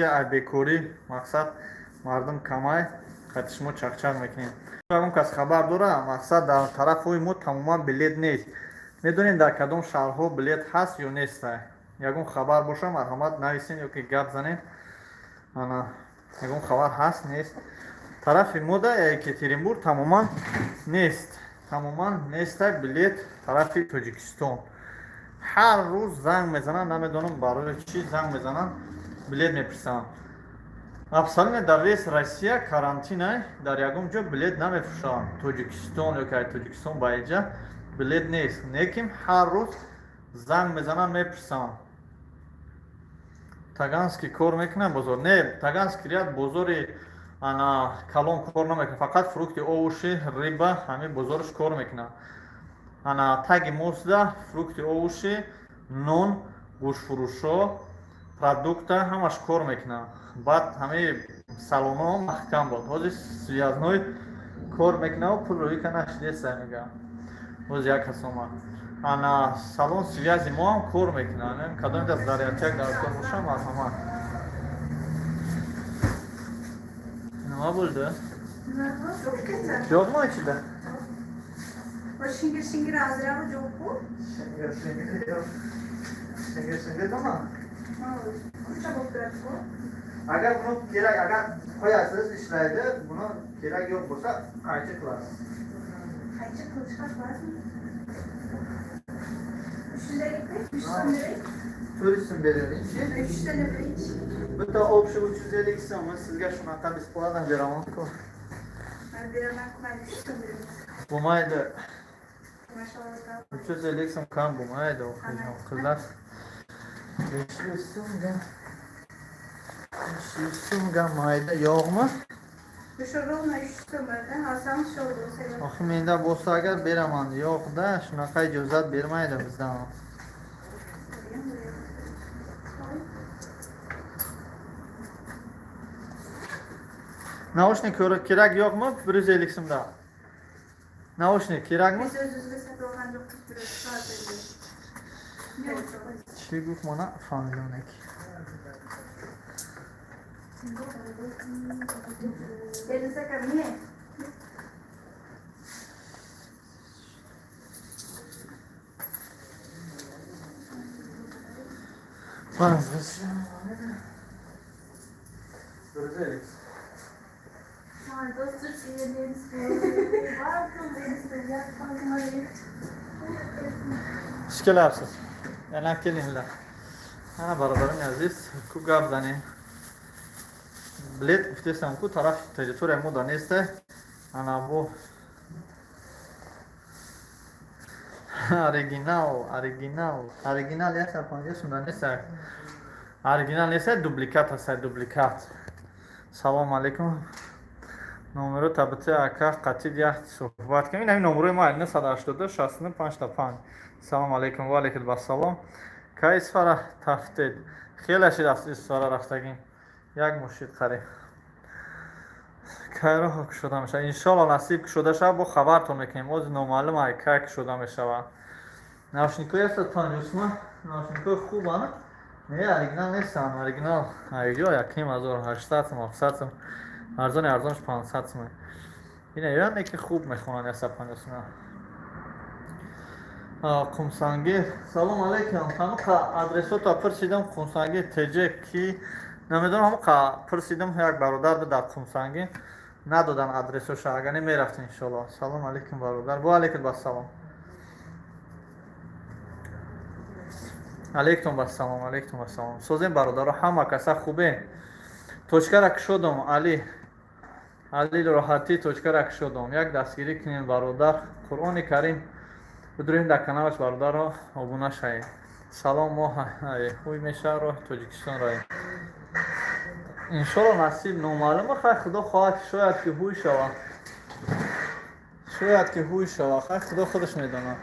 Ай бекорӣ, мақсад, мардум камай, қати шумо чақчақ мекунем. Ягон кас хабар дора? Мақсад, дар тарафҳои мо тамоман билет нест. Медонем, дар кадом шаҳрҳо билет ҳаст ё нестай? Ягон хабар боша, марҳамат, нависем ё ки гап занем. Ана, ягон хабар ҳаст, нест? Тарафи мода, Екатеринбург, тамоман нест, тамоман нестай билет. Тарафи Тоҷикистон ҳар рӯз занг мезананд, намедонам барои чӣ занг мезананд, билет мепурсанд. Абсолютно дар весь Россия карантинай, дар ягон ҷо билет намефурӯшанд. Тоҷикистон ё ки ай Тоҷикистон ба иҷа билет нест, лекин ҳар рӯз занг мезананд, мепурсанд. Таганский кор мекунад бозор? Не, Таганский ряд бозори ана калон кор намекунад, фақат фрукты, овощи, рыба, ҳамин бозорш кор мекунад. Ана таги мостда фрукты, овощи, нон, гӯштфурӯшо, продукта, ҳамаш кор мекунад. Баъд ҳамаи салонҳо маҳкам буд. Ҳозир связной кор мекунад, пул рӯӣ канашдеса мегӯям. Ҳозир як кас омад. Ана салон связи мо ҳам кор мекунад. Кадоме даст зарядчак дар кор боша, марҳамат. Nima bo'ldi? Yo'qmi ichida? Shingir shingir ozroq yo'q-ku. Shingir shingir yo'q. Shingir shingir nima? Qurcha bo'lib turadi-ku. Agar buni kerak, agar qo'yasiz, ishlaydi. Buni kerak yo'q bo'lsa, qaychi qilasiz. Qaychi qilishga qilasizmi? 350, 300 so'm bering. 400 so'm beraringchi. 300 so'm beringchi. Bitta общий 350 so'm, sizga shunaqa бесплатно beraman-ku. Man beraman-ku, mayli, 300 so'm beraman. Bo'lmaydi. Mashallah. 350 so'm kam bo'lmaydi, o'qiydigan qizlar. 500 so'mga. 500 so'mga mayda yog'mi? O'sha ровно 300 so'm berdi. Olsam shu bo'lsa. Oxi, menda bo'lsa agar beraman. Yo'q-da, shunaqa ijozat bermaydi bizdan. Наушник kerak yo'qmi? 150 so'mda. Наушник kerakmi? Biz o'zimizga sotib olgan yo'qmiz, birov. Чӣ гуфт, мана фаҳмидам неки. Elisa aka, ne? Mana 150. Ha, do'stlar, beni. Xush kelabsiz. Yana kelinglar. Mana, barodarim aziz, ku gap zanем. Билет гуфтесам ку, тараф территория мода несте. Ана бо оригинал, оригинал, оригинал 150 сум нест. Оригинал нест, дубликат аст, дубликат. Салом алейкум. Номеро табити, ака, қатид як суҳбат кунем. Ин ҳамин номерои мо 982 69 5. Салом алейкум, ва алейкум ассалом. Кай Исфара тафтед? Хеле шид аст Исфара рафтагим. Як мушид қариб. Кай роҳ кушода мешавад? Иншолло, насиб кушода шавад, бо хабартон мекунем. Ози номаълум ай кай кушода мешавад. Наушникҳои 150 сум, наушникҳои хубанд. Не, оригинал нестанд, оригинал. Айҷо 1500 сум, 700 сум. Арзони арзонш 500 сум. Ина ёне ки хуб мехонанд 150 сум. Қумсангир. Салом алейкум. Ҳамақа адресото пурсидам, Қумсангир ТЖ ки намедонам, ҳамақа пурсидам, як бародар буд дар Қумсангир. Надодан адресоша, агар не мерафт иншолло. Салом алейкум, бародар. Ва алейкум ассалом. Алейкум ассалом, алейкум ассалом. Созем, бародаро, ҳама каса хубе. Точкара кушодам, Али. Али роҳатӣ, точкара кушодам. Як дастгирӣ кунем, бародар. Қуръони Карим бидурем дар каналаш, бародаро, обуна шавед. Салом, мо ҳуй мешавад роҳи Тоҷикистон раем. Иншолло, насиб, номаълум, хай, худо хоҳад, шояд ки ҳуй шавад. Шояд ки ҳуй шавад, хай, худо худаш медонад.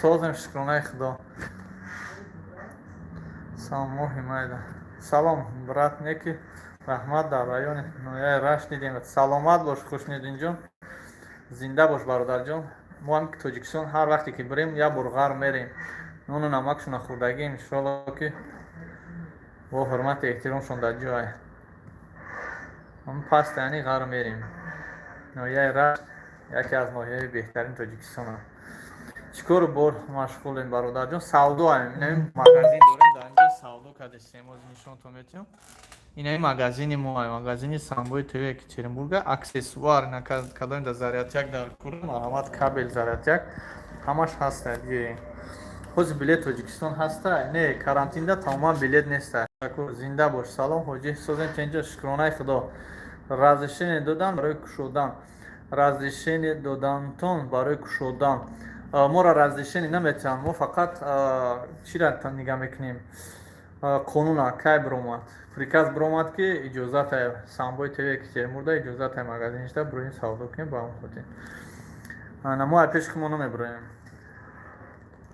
Созем, шукронаи худо. Салом, моҳи майда. Салом, брат, неки раҳмат, дар райони ноҳияи Рашт дидем. Саломат бош, Хушниддинҷон. Зинда бош, бародарҷон. Мо ҳам Тоҷикистон ҳар вақте ки бирем, як бор ғарб мерем. Нону намакшона хӯрдагим, иншолло ки Бо ҳурмату эҳтиромшон дар ҷой. Паст яъни ғар мерем. Ноҳияи Рашт яке аз ноҳияҳои беҳтарини Тоҷикистон аст. Чӣ кору бор машғулем, бародарҷон? Савдоем. Инами магазин дорем, дар инҷо савдо кардестем. Ҳозир нишонтон метиҳам. Инаи магазини мо, магазини Самбои ТВ Екатеринбурга, аксессуар кадоем дар зарядяк дар кур, марҳамат, кабел, зарядяк ҳамаш ҳаста, биёем. Ҳозир билет Тоҷикистон ҳаста? Не, карантинда тамоман билет неста. Зинда бош. Салом, ҳоҷӣ, созем тенҷа, шукронаи Худо. Разрешение додан барои кушодан. Разрешение додантон барои кушодан. Моро разрешение наметиҳанд, мо фақат чира нигаҳ мекунем? Қонуна кай биромад? Приказ биромад, ки иҷозата Самбои ТВ Екатеринбургда иҷозата магазиншда бироем, савдо кунем, ба ҳамон хотир. Ана мо ай пеши хумо намебироем.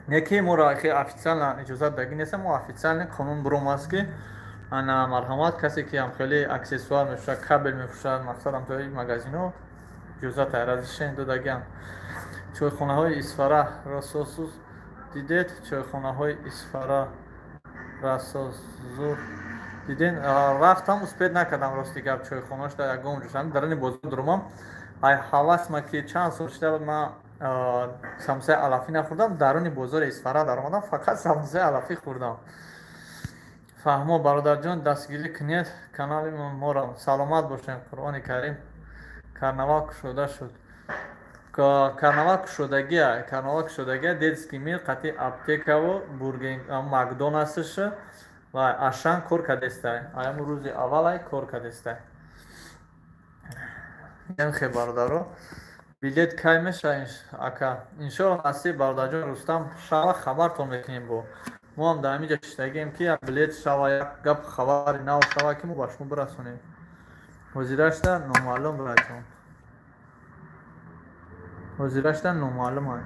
Не ки моро официально иҷозат дагӣ неста, мо официально қонун биромаст, ки ана марҳамат, касе ки ҳам хеле аксессуар мефурӯшад, кабел мефурӯшад, мақсад ҳамтои магазинҳо иҷозата разрешение додагиам. Чойхонаҳои Исфара расосуз дидед? Чойхонаҳои Исфара расозур диден? Рафтам, успеть накардам, рости гап, чойхонааш дар ягон ҷо дарани бозор дурумам. Ай ҳавасма ки чанд сол шуда буд, ман самсаи алафӣ нахӯрдам, даруни бозори Исфара даромадам, фақат самсаи алафӣ хӯрдам. Фаҳмо, бародарҷон, дастгирӣ кунед канали моро. Саломат бошем. Қуръони Карим, карнавал кушода шуд. Карнавал кушодагия, карнавал кушодагия, Детский мир қати аптекаву бурген Макдональдсш ва Ашан кор кардестай. Аям рӯзи аввалай кор кардестай. Хе, бародаро, билет кай меша, ака? Иншоалло, насиб, бародарҷон Рустам, шава, хабартон мекунем. Бо мо ҳам дар ҳаминҷа шиштагием, ки як билет шава, як гап хабари нав шава, ки мо ба шумо бирасонем. Ҳозирашта номаълум, браҷон, ҳозирашта номаълум.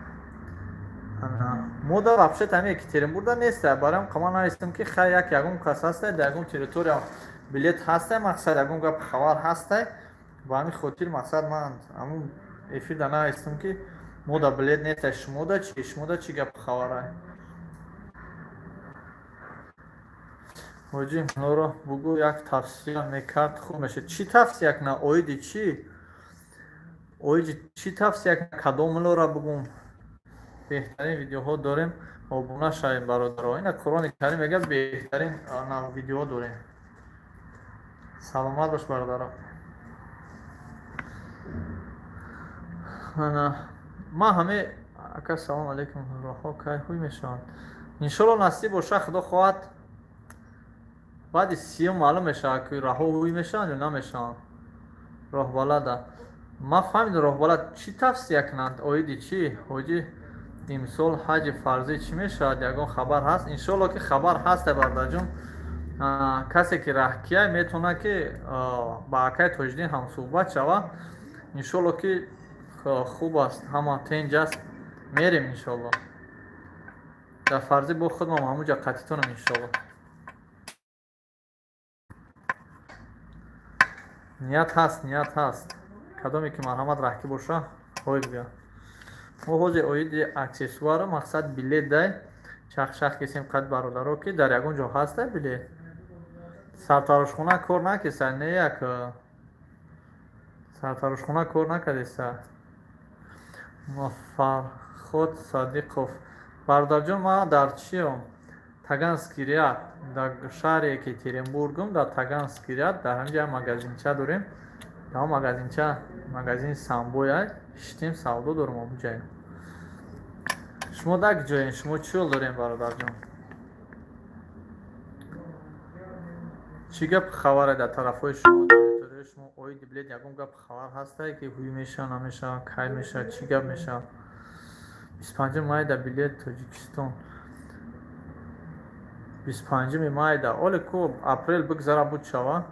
Мо да вообще ҳами Екатеринбургда неста. Бароям қама навистам, ки хай, як ягон кас ҳастай, дар ягон территория билет ҳастай, мақсад, ягон гап хабар ҳастай. Ба ҳамин хотир, мақсад, ман ҳамун эфирда навистам, ки мо да билет нестай. Шумода чи, шумода чӣ гап хабарай? Ҳоҷӣ, норо бугӯ, як тавсия мекард, хуб мешуд. Чӣ тавсия кунам? Оиди чӣ, оиди чӣ тавсия кунам? Кадом лора бугум? Беҳтарин видеоҳо дорем, обуна шавем, бародаро. Ина Қуръони Карим мегӯяд, беҳтарин видеоҳо дорем. Саломат бош, бародаро. Ман ҳаме ака, салом алейкум. Роҳҳо кай ҳуй мешаванд? Иншолло, насиб боша, Худо хоҳад, баъди 30-ум маълум мешавад, ки раҳо ҳуй мешаванд ё намешаванд. Роҳбалада ман фаҳмидам, роҳбалад чӣ тавсия кунанд, оиди чӣ? Ҳоҷӣ, имсол ҳаҷи фарзӣ чӣ мешавад, ягон хабар ҳаст? Иншолло, ки хабар ҳаста, бародарҷон. Касе ки раҳкия метавонад, ки ба акаи Тоҷиддин ҳамсӯҳбат шавад. Иншолло, ки хуб аст, ҳама тенҷ аст, мерем иншолло дар фарзӣ, бо худмам ҳамуҷа қатитонам, иншолло. Ният ҳаст, ният ҳаст. Кадоме ки марҳамат раҳкӣ боша, ҳой бигӯя. Мо ҳозир оиди аксессуаро, мақсад, билет дай чахшах кисем қад бародаро, ки дар ягон ҷо ҳаста билет. Сартарошхона кор накиса? Не, як сартарошхона кор накардеса. Фарход Садиқов, бародарҷон, ман дар чиём? Таганский ряд, дар шаҳри Екатеринбургум, дар Таганский ряд, дар ҳамин ҷа магазинча дорем. Дар он магазинча, магазини Самбоя, шитем, савдо дорем омуҷаем. Шумо дар ҷоем, шумо чӣ ҳол дорем, бародарҷон? Чӣ гап хабаре дар тарафҳои шумо, территорияи шумо, оиди билет ягон гап хабар ҳастае, ки ҳуй мешавад, намешавад, кай мешавад, чӣ гап мешавад? 25 майда билет Тоҷикистон, 25 майда. Оле ку апрел бигзара, буд шава,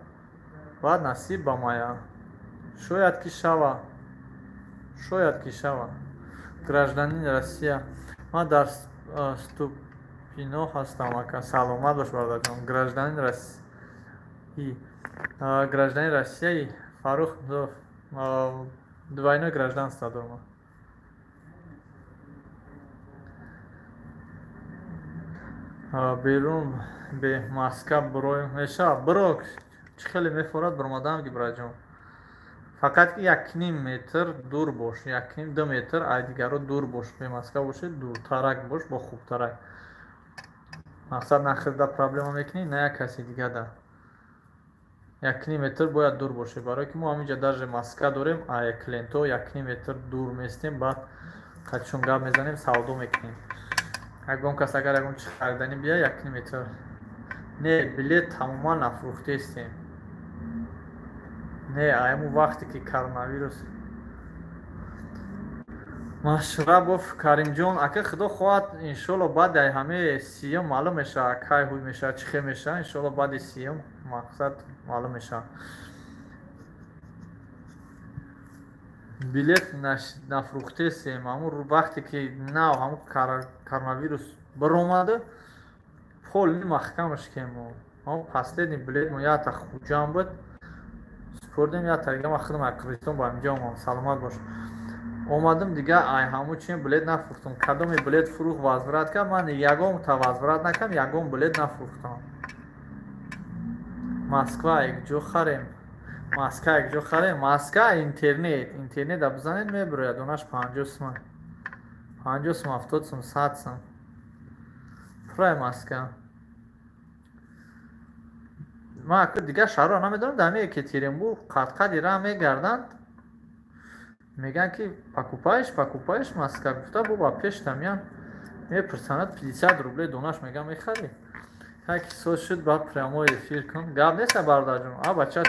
баъд насиб ба мая, шояд ки шава, шояд ки шава. Гражданин Россия, ман дар Ступино ҳастам, ака. Саломат бош, бародарҷон. Гражданин России, гражданин Россияи, Фаррух, двойное гражданство дорам. Берун бе маска бироем, мешавад? Биро, чӣ хеле мефорад биромадаам ки, бираҷон, фақат ки 1,5 метр дур бош, 1,5, 2 метр ай дигаро дур бош. Бемаска бошед, дуртарак бош, бо хубтарак. Мақсад, на хелда проблема мекунӣ, на як каси дигада. 1,5 метр бояд дур бошед, барое ки мо ҳаминҷа даже маска дорем, ай клиентҳо 1,5 метр дур местем, баъд қадшон гап мезанем, савдо мекунем. Ягон кас агар ягон чи хариданӣ бия, 1,5 метр. Не, билет тамоман нафурӯхтаистем. Не, айму вақте ки коронавирус. Машрабов Каримҷон, ака, худо хоҳад, иншолло, баъди ҳамаи 30-ум маълум мешавад, кай ҳуй мешавад, чӣ хел мешавад. Иншолло, баъди 30-ум мақсад маълум мешавад. Билет нафурӯхтесем. Ҳамун вақте ки нав ҳамун коронавирус баромада, полни маҳкамаш кем. Мо последний билет мо якта Хуҷанд буд, супурдем, якта дига ман худам аз Қирғизистон ба инҷа омадам. Саломат бош. Омадам, дига ай ҳамун чи билет нафурӯхтам. Кадоме билет фурӯхт, возврат кард, ман ягонта возврат накардам, ягон билет нафурӯхтам. Москва якҷо харем, маска якҷо харем? Маска интернет бизанед, мебирояд. Донаш 50 сум, 50 сум, 70 сум, 100 сум пурай маска. Ман ака дигар шаҳрро намедонам, дар Екатеринбург қадқади раҳ мегарданд, мегӯянд ки «Покупаешь, покупаешь маска?» гуфта, бо ба пешта меян, мепурсанад, 50 рублей донаш, мегӯям, мехарӣ? Ки соз шуд, баъд прямой эфир кун. Гап неста, бародарҷон, а бача,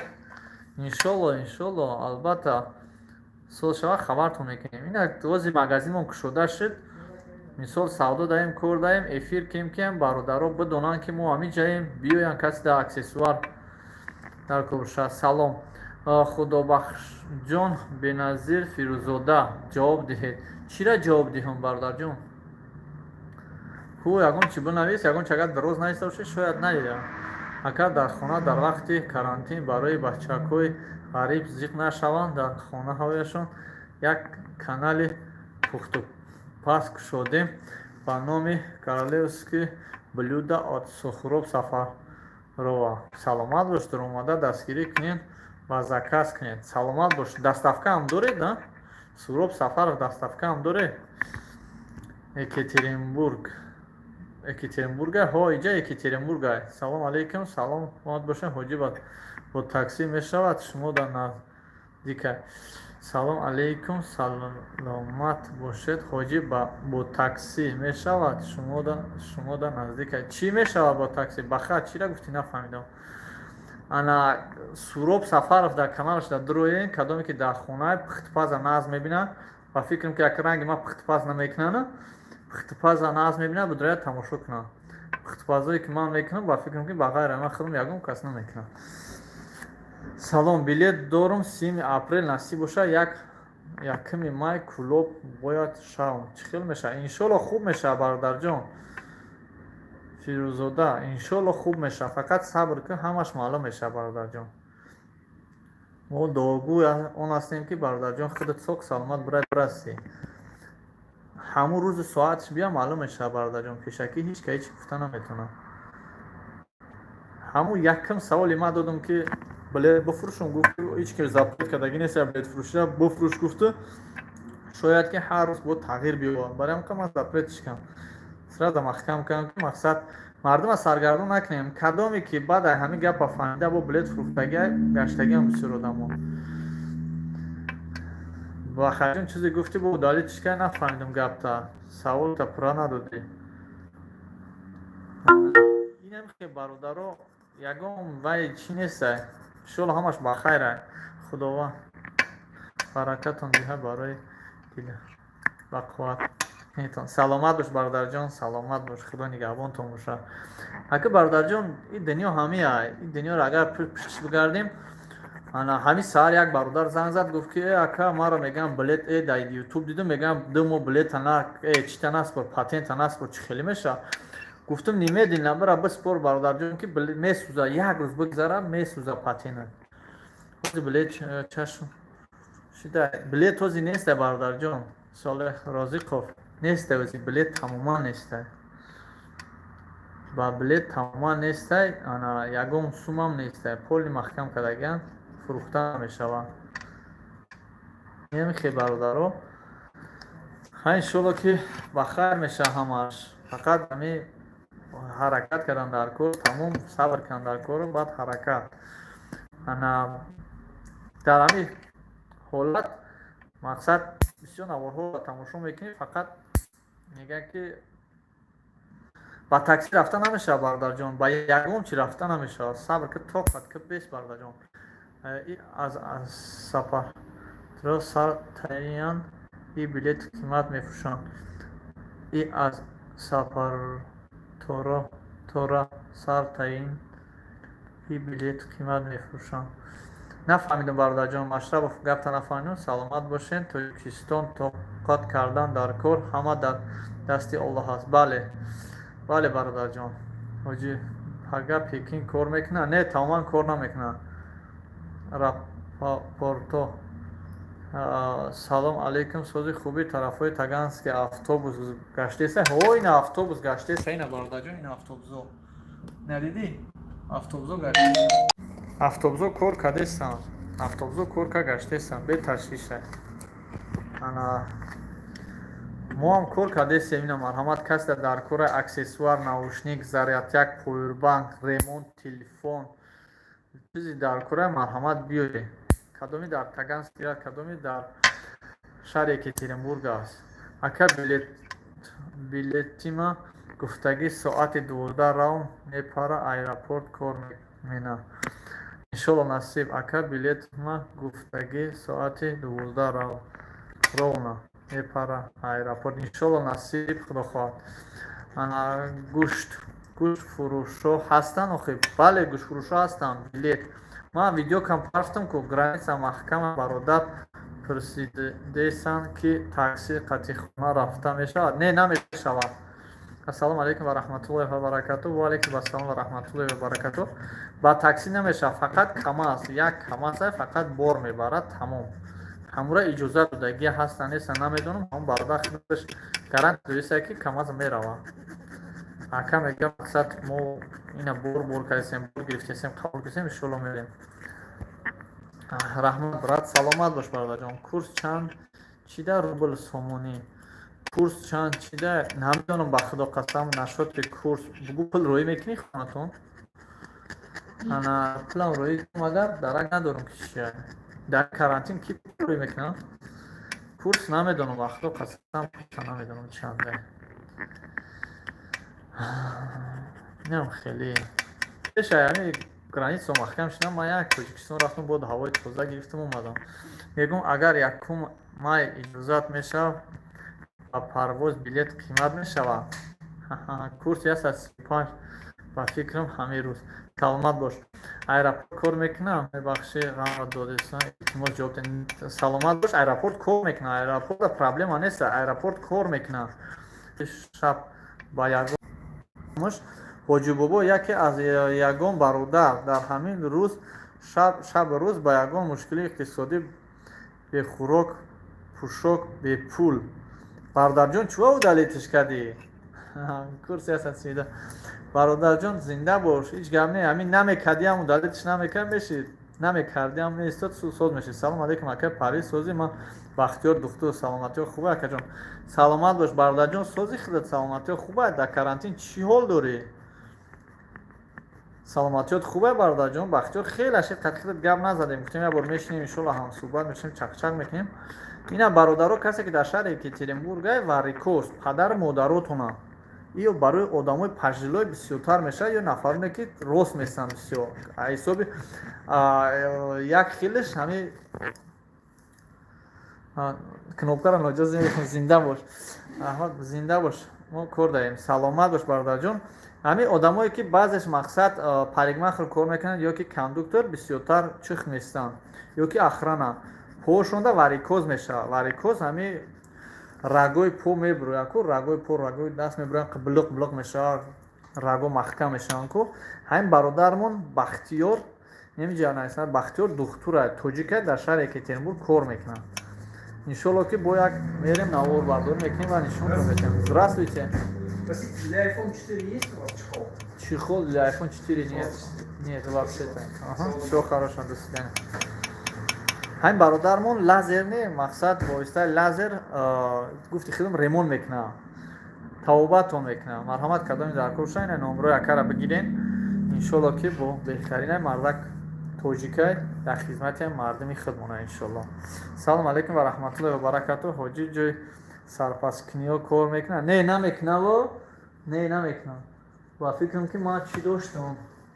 иншолло, иншолло, албатта, соз шавад, хабартон мекунем. Ина ози магазинмон кушода шуд, мисол, савдо даем, кор даем, эфир кем кем, бародаро бидонанд, ки мо ҳамин ҷаем, биёянд, каси дар аксессуар дар кор. Салом, Худобахшҷон Беназир Фирӯзода, ҷавоб диҳед. Чира ҷавоб диҳам, бародарҷон? Ҳу, ягон чи бинавис, ягон чи агар дароз нависта бошед, шояд надидам. Агар дар хона дар вақти карантин барои бачакҳои ғариб зиқ нашаванд, дар хонаҳояшон як канали пухтупаз кушодем ба номи «Королевские блюда от Сухроб Сафарова». Саломат бош, дуромада дастгирӣ кунед ва заказ кунед. Саломат бош. Доставка ҳам доред, а Суроб Сафаров, доставка ҳам доред? Екатеринбург, Екатеринбурга, ҳо, иҷа Екатеринбурга. Салом алейкум, саломат бошед, ҳоҷӣ. Бо таксӣ мешавад шумо дар наздика? Салом алейкум, саломат бошед, ҳоҷӣ. Бо таксӣ мешавад шумо дар наздика? Чӣ мешавад бо таксӣ? Баха, чира гуфтӣ, нафаҳмидам. Ана Суроб Сафаров дар каналаш дар дуроен, кадоме ки дар хонаи пухтупаза нағз мебинад, ба фикрам, ки як ранги ман пухтупаз намекунанд, пухтупаза нағз мебинад, бидрояд, тамошо кунад. Пухтупазое ки ман мекунам, ба фикрам, ки ба ғайри ман худам ягон кас намекунад. Салом, билет дорум, 30-уми апрел, насиб бошад, 1-уми май Кӯлоб бояд шавам. Чӣ хел мешавад? Иншолло, хуб мешавад, бародарҷон Фирӯзода, иншолло, хуб мешавад. Фақат сабр кун, ҳамаш маълум мешавад, бародарҷон. Мо дуогӯи он ҳастем, ки, бародарҷон, худат соқ саломат бирасӣ. Ҳамун рӯзи соатш бия, маълум мешавад, бародарҷон. Пешакӣ ҳеҷ ка ҳеҷ гуфта наметавонам. Ҳамун якум саволи ман додам, ки билет бифурӯшам, гуфт, ҳеҷ ки запрет кардагӣ нест, билетфурӯширо бифурӯш гуфту. Шояд ки ҳар рӯз бо тағйир биёбад, барои ҳамин ман запретш кардам, сразу маҳкам кардам, ки мақсад, мардума саргардон накунем. Кадоме ки баъд аз ҳамин гапа фаҳмида, бо билет фурӯхтагӣ гаштагиам бисёр одамо. Бахарҷон, чизе гуфтӣ, бо удалить чӣ кар, нафаҳмидам гапта, саволта пурра надодӣ. Инам хе, бародаро, ягон вай чӣ неста, иншолло, ҳамаш ба хайра. Худованд баракатон диҳад, барои дил ба қувват. Саломат бош, бародарҷон, саломат бош, Худо нигаҳбонтон бошад. Ака, бародарҷон, ин дунё ҳамия, ин дунёро агар пуштиш бигардем. Ана ҳамин саҳар як бародар занг зад, гуфт, ки э, ака, маро мегӯям, билет дар Ютуб дидум, мегӯям, 2 моҳ билета на чита наспор, патента наспор, чӣ хеле мешавад? Гуфтум, немедленно бира биспор, бародарҷон, ки месӯза, як рӯз бигзара, месӯза патента. Ҳози билет чашм шида, билет ҳози неста, бародарҷон Солеҳ Розиқов, неста, ози билет тамоман неста. Ба билет тамоман нестай, ана ягон сумам нестай, поли маҳкам кардагиан, фурӯхта намешавад. Немихе, бародаро. Ха, иншолло, ки ба хайр мешава ҳамааш. Фақат ами ҳаракат кардан дар кор, тамом, сабр кардан дар кору баъд ҳаракат. Ана дар ҳамин ҳолат, мақсад, бисёр наворҳоро тамошо мекунӣ, фақат мегӯянд, ки ба такси рафта намешавад, бародарҷон, ба ягон чи рафта намешавад. Сабр ки, тоқат ки, бес, бародарҷон. Аз сапарро сар таян и билет қимат мефурӯшанд. И аз сапартора сар таин и билет қимат мефурӯшанд. Нафаҳмидам, бародарҷон Машрабов, гапта нафаҳмидам. Саломат бошед. Тоҷикистон, тоқат кардан дар кор, ҳама дар дасти Аллоҳ аст. Бале, бале, бародарҷон. Ҳоҷи, пага Пекин кор мекунад? Не, тамоман кор намекунад. Рапопорто, салом алейкум. Сози, хуби? Тарафҳои Таганский автобус гаштеса? Ҳо, ина автобус гаштеса, ина, бародарҷон, ина автобусо надидӣ? Автобусо гаштеса, автобусо кор кардестанд, автобусо кор ка гаштестанд беташвиша. Ана мо ҳам кор кардестем. Ина, марҳамат, касе дар кора аксессуар, наушник, зарядник, повербанк, ремонт телефон, чизи дар кора, марҳамат, биёед. Кадоми дар Таганский, кадоми дар шаҳри Екатеринбург аст. Ака, билетима гуфтагӣ соати 12 рав мепара, аэропорт кор мена. Иншолло, насиб. Ака, билетма гуфтагӣ соати 12 рав ровно мепара аэропорт. Иншолло, насиб, худо хоҳад. Гӯштфурӯшҳо ҳастанд охи? Бале, гӯштфурӯшҳо ҳастанд. Билет ман видео кам партам ку, граница маҳкама, бародар. Пурсидесанд, ки такси қатихона рафта мешавад? Не, намешавад. Ассалому алайкум ва раҳматуллоҳи ва баракату. Ва алайкум ассалом ва раҳматуллоҳи ва баракату. Ба такси намешавад, фақат КамАЗ, як КамАЗ фақат бор мебарад, тамом. Ҳамура иҷозат додагӣ ҳаста, неста, намедонам. Ҳамон бародар худаш гарант додиста, ки КамАЗ меравад. Ака мега, мақсад, мо ина бор кардесем, бор гирифтесем, қабул кардесем, иншолло, мерем. Раҳмат, брат, саломат бош, бародарҷон. Курс чанд чида рубл сомонӣ? Курс чанд чида, намедонам, ба худо қасам. Нашоти курс бугу. Пул рӯӣ мекунӣ хонатон? Ана пулам рӯӣ, магар дарак надорам, ки чия. Дар карантин ки пул рӯӣ мекунам? Курс намедонам, ба худо қасам, намедонам чанде. Инам хеле пеша ами граница маҳкам шудам, ман як Тоҷикистон рафтам, бод ҳавои тоза гирифтам, омадам. Мегӯм, агар 1 май иҷозат мешавад ба парвоз, билет қимат мешавад? Курс 135, ба фикрам, ҳамин рӯз. Саломат бош. Аэропорт кор мекунам? Мебахшӣ, ғамро додесан, илтимос, ҷавоб. Саломат бош. Аэропорт кор мекунам, аэропорта проблема нест, аэропорт кор мекунам. Шаб ба ягонмуш Ҳоҷибобо, яке аз ягон бародар дар ҳамин рӯз шаб рӯз ба ягон мушкили иқтисодӣ, бехӯрок, пӯшок, бепул. Бародарҷон, чӯа удалить ш кардӣ? Курси ҳастан. Бародарҷон, зинда бош, ҳеҷ гап не. Ҳамин намекардиам, удалить ш намекард, мешид, намекардиам, меистод, соз мешид. Салом алейкум, ака Париз, сози? Ман Бахтиёр духтур. Саломатиҳо хуба, акаҷон? Саломат бош, бародарҷон. Сози худат, саломатиҳо хуба? Дар карантин чӣ ҳол дорӣ? Саломатиёт хубе, бародарҷон Бахтиёр? Хеле ашид қати гап назадем. Гуфтем, як бор мешинем, иншолло, ҳамсӯҳбат мешавем, чақчақ мекунем. Ина, бародаро, касе ки дар шаҳри Екатеринбургай, варикоз падару модаротона ё барои одамои пожилой бисёртар мешавад, ё нафароне ки рост местанд бисёр, ҳисоби як хелеш ҳами кнопкаро ноҷоз. Зинда бош, аҳмад, зинда бош, мо кор дарем. Саломат бош, бародарҷон. Ҳамин одамое ки баъзеш, мақсад, парикмахер кор мекунанд ё ки кондуктор, бисёртар чих местанд, ё ки охрана, пошонда варикоз мешавад. Варикоз ҳамин рагои по мебурояд ку, рагои по, рагои даст мебурояд, блуқ блуқ мешавад, раго маҳкам мешаванд ку. Ҳамин бародармон Бахтиёр немиҷа нависанд, Бахтиёр духтура, тоҷика, дар шаҳри Екатеринбург кор мекунад. Иншолло, ки бо як мерем, навор бардорӣ мекунем ва нишонтон метиҳем. Здравствуйте. Простите, для iPhone 4 есть у вас чехол? Чехол для iPhone 4 нет. Нет, вообще-то. Ага. Всего хорошего, до свидания. Ҳамин бародармон лазер не, мақсад воситаи лазер гуфти худам ремонт мекунам, тавобатон мекунам. Марҳамат, кадоми дар кор шуда, ина номрои акара бигирен. Иншолло, ки бо беҳтаринай мардак тоҷикай дар хизмати мардуми худмона, иншолло. Салом алейкум ва раҳматуллоҳи ва баракату. Ҳоҷӣ, ҷои сарпаскуниҳо кор мекунад? Не, намекунаво, не, намекунам. Ва фикрам, ки ман чӣ доштам,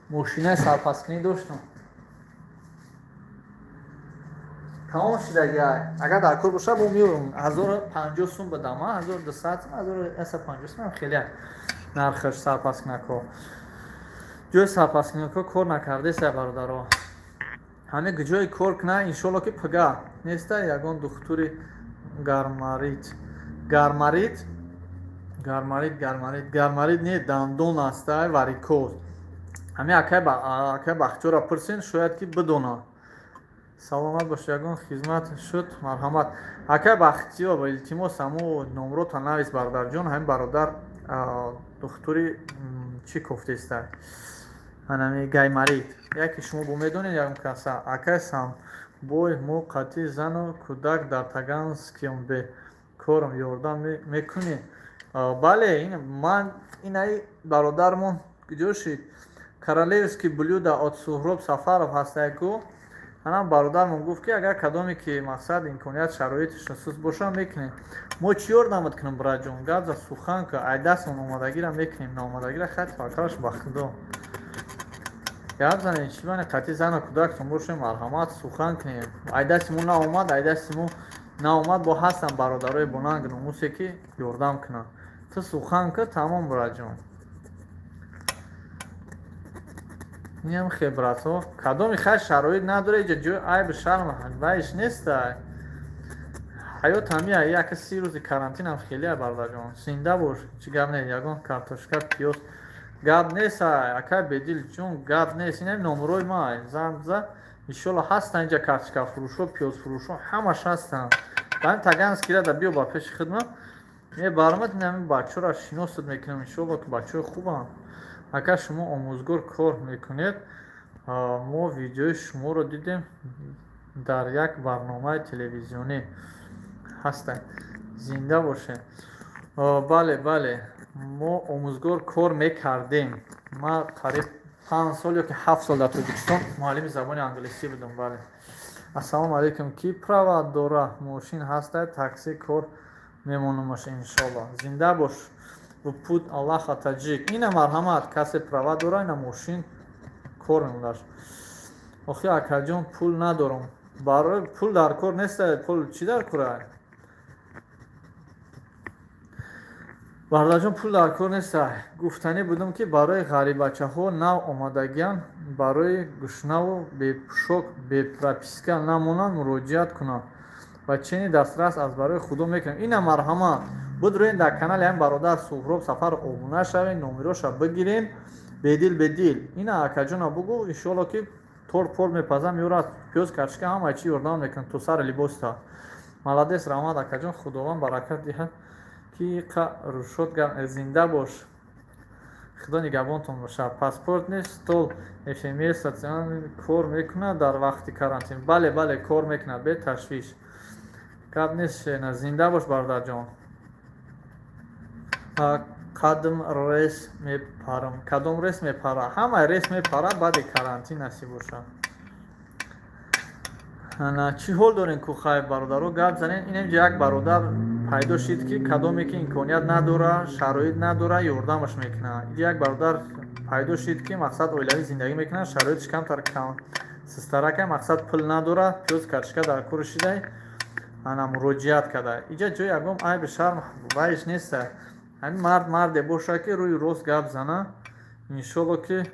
мошинаи сарпаскунӣ доштам, тамом шудагиай. Агар дар кор боша, бо меёрам. 1050 сум бидам, 1200 сум, 1150 сум, хеле нархаш. Сарпаскунако, ҷои сарпаскунако кор накардеса, бародаро. Ҳаме ҷое кор куна, иншолло, ки пага неста. Ягон духтури гармарит, гармарит, гармарит, гармарит, гармарит не, дандон аста, варикоз. Ҳами акай Бахтиёра пурсен, шояд ки бидонад. Саломат бош, ягон хизмат шуд, марҳамат. Акай Бахтиёр, ба илтимос, ҳамо номрота навис, бародарҷон. Ҳамин бародар духтури чӣ кофтеста, анами гаймарит. Яке шумо бо медонед ягон каса? Акай Самбой, мо қатъи зану кӯдак дар Таганскием, бе корам, ёрдам мекунӣ? Бале, ман инаи бародармон куҷо шид? Королевский блюда от Суҳроб Сафаров ҳастаяку. Анам бародармон гуфт, ки агар кадоме ки мақсад, имконият, шароиташ суст боша, мекунем. Мо чӣ ёрдамат кунем, братҷон? Гап за, сухан ка, ай дастмон омадагира мекунем, наомадагира хай таваккалаш ба Худо. Гап занем, чӣ бане, қатъи зану кӯдактон бошем, марҳамат, сухан кунем. Ай дасти мо наомад, ай дасти мо наомад, бо ҳастанд бародарои бонанг номусе, ки ёрдам кунанд. Ту сухан ка, тамом, братҷон. Инам хе, братҳо, кадоми хай шароит надора, иҷа ҷои айби шарм вайш неста. Ҳаёт ҳамия, яка 30 рӯзи карантинам хеле, бародарҷон. Зинда бош, чӣ гап не, ягон картошка, пиёз, гап нест. Акай Бедил ҷон, гап нест, инам номрои ма зан за, иншолло, ҳастанд инҷа картошкафурӯшо, пиёзфурӯшо, ҳамаш ҳастанд. Ба Таганскира да биё ба пеши хидмат мебаромад, инами бачаҳоро шиносат мекунам, иншолло, ки бачаҳои хубанд. Ака, шумо омӯзгор кор мекунед? Мо видеои шуморо дидем, дар як барномаи телевизионӣ ҳастанд. Зинда бошед. Бале, бале, мо омӯзгор кор мекардем. Ман қариб 5 сол ё ки 7 сол дар Тоҷикистон муаллими забони англисӣ будам, бале. Ассалому алайкум, ки права дора, мошин ҳаста, такси кор мемонамаш, иншолло. Зинда бош, пут Аллаха таҷик. Ина, марҳамат, касе права дора, ина мошин кор мемонаш. Охи, акаҷон, пул надорам. Барои пул дар кор неста, пул чӣ дар кора, бародарҷон? Пул дар кор неста. Гуфтанӣ будам, ки барои ғарибачаҳо нав омадагиан, барои гушнаву бепӯшок, бепрописка намонанд, муроҷиат кунанд ва чени дастрас аз барои Худо мекунем. Ина, марҳамат, будроен дар канали ҳам бародар Суҳроб Сафар обуна шавем, номероша бигирем. Бедил, Бедил, ина акаҷона бугӯ, иншоалло, ки торт пор мепазам, ёрад, пиёз, картошка, ҳамаи чи ёрдам мекунам, то сари либоста. Молодец, раҳмат, акаҷон, Худованд баракат диҳад, ки қа рушод. Зинда бош, Худо нигаҳбонтон бошад. Паспорт нест, стол фмс социал кор мекунад дар вақти карантин? Бале, бале, кор мекунад, беташвиш, гап нест. Шена, зинда бош, бародарҷон. Қадм рейс мепарам? Кадом рейс мепара? Ҳамаи рейс мепара, баъди карантин насиб бошад. Ана, чӣ ҳол дорем, кухай, бародаро? Гап занем. Инам як бародар пайдо шид, ки кадоме ки имконият надора, шароит надора, ёрдамаш мекунад. Як бародар пайдо шид, ки мақсад, оилавӣ зиндагӣ мекунад, шароиташ камтар кам систарака, мақсад, пул надора, пиёз, картошка дар кори шидай, ана муроҷиат карда. Иҷа ҷои ягон айби шарм вайш неста. Ҳамин мард марде бошад, ки рӯи рост гап зана, иншолло, ки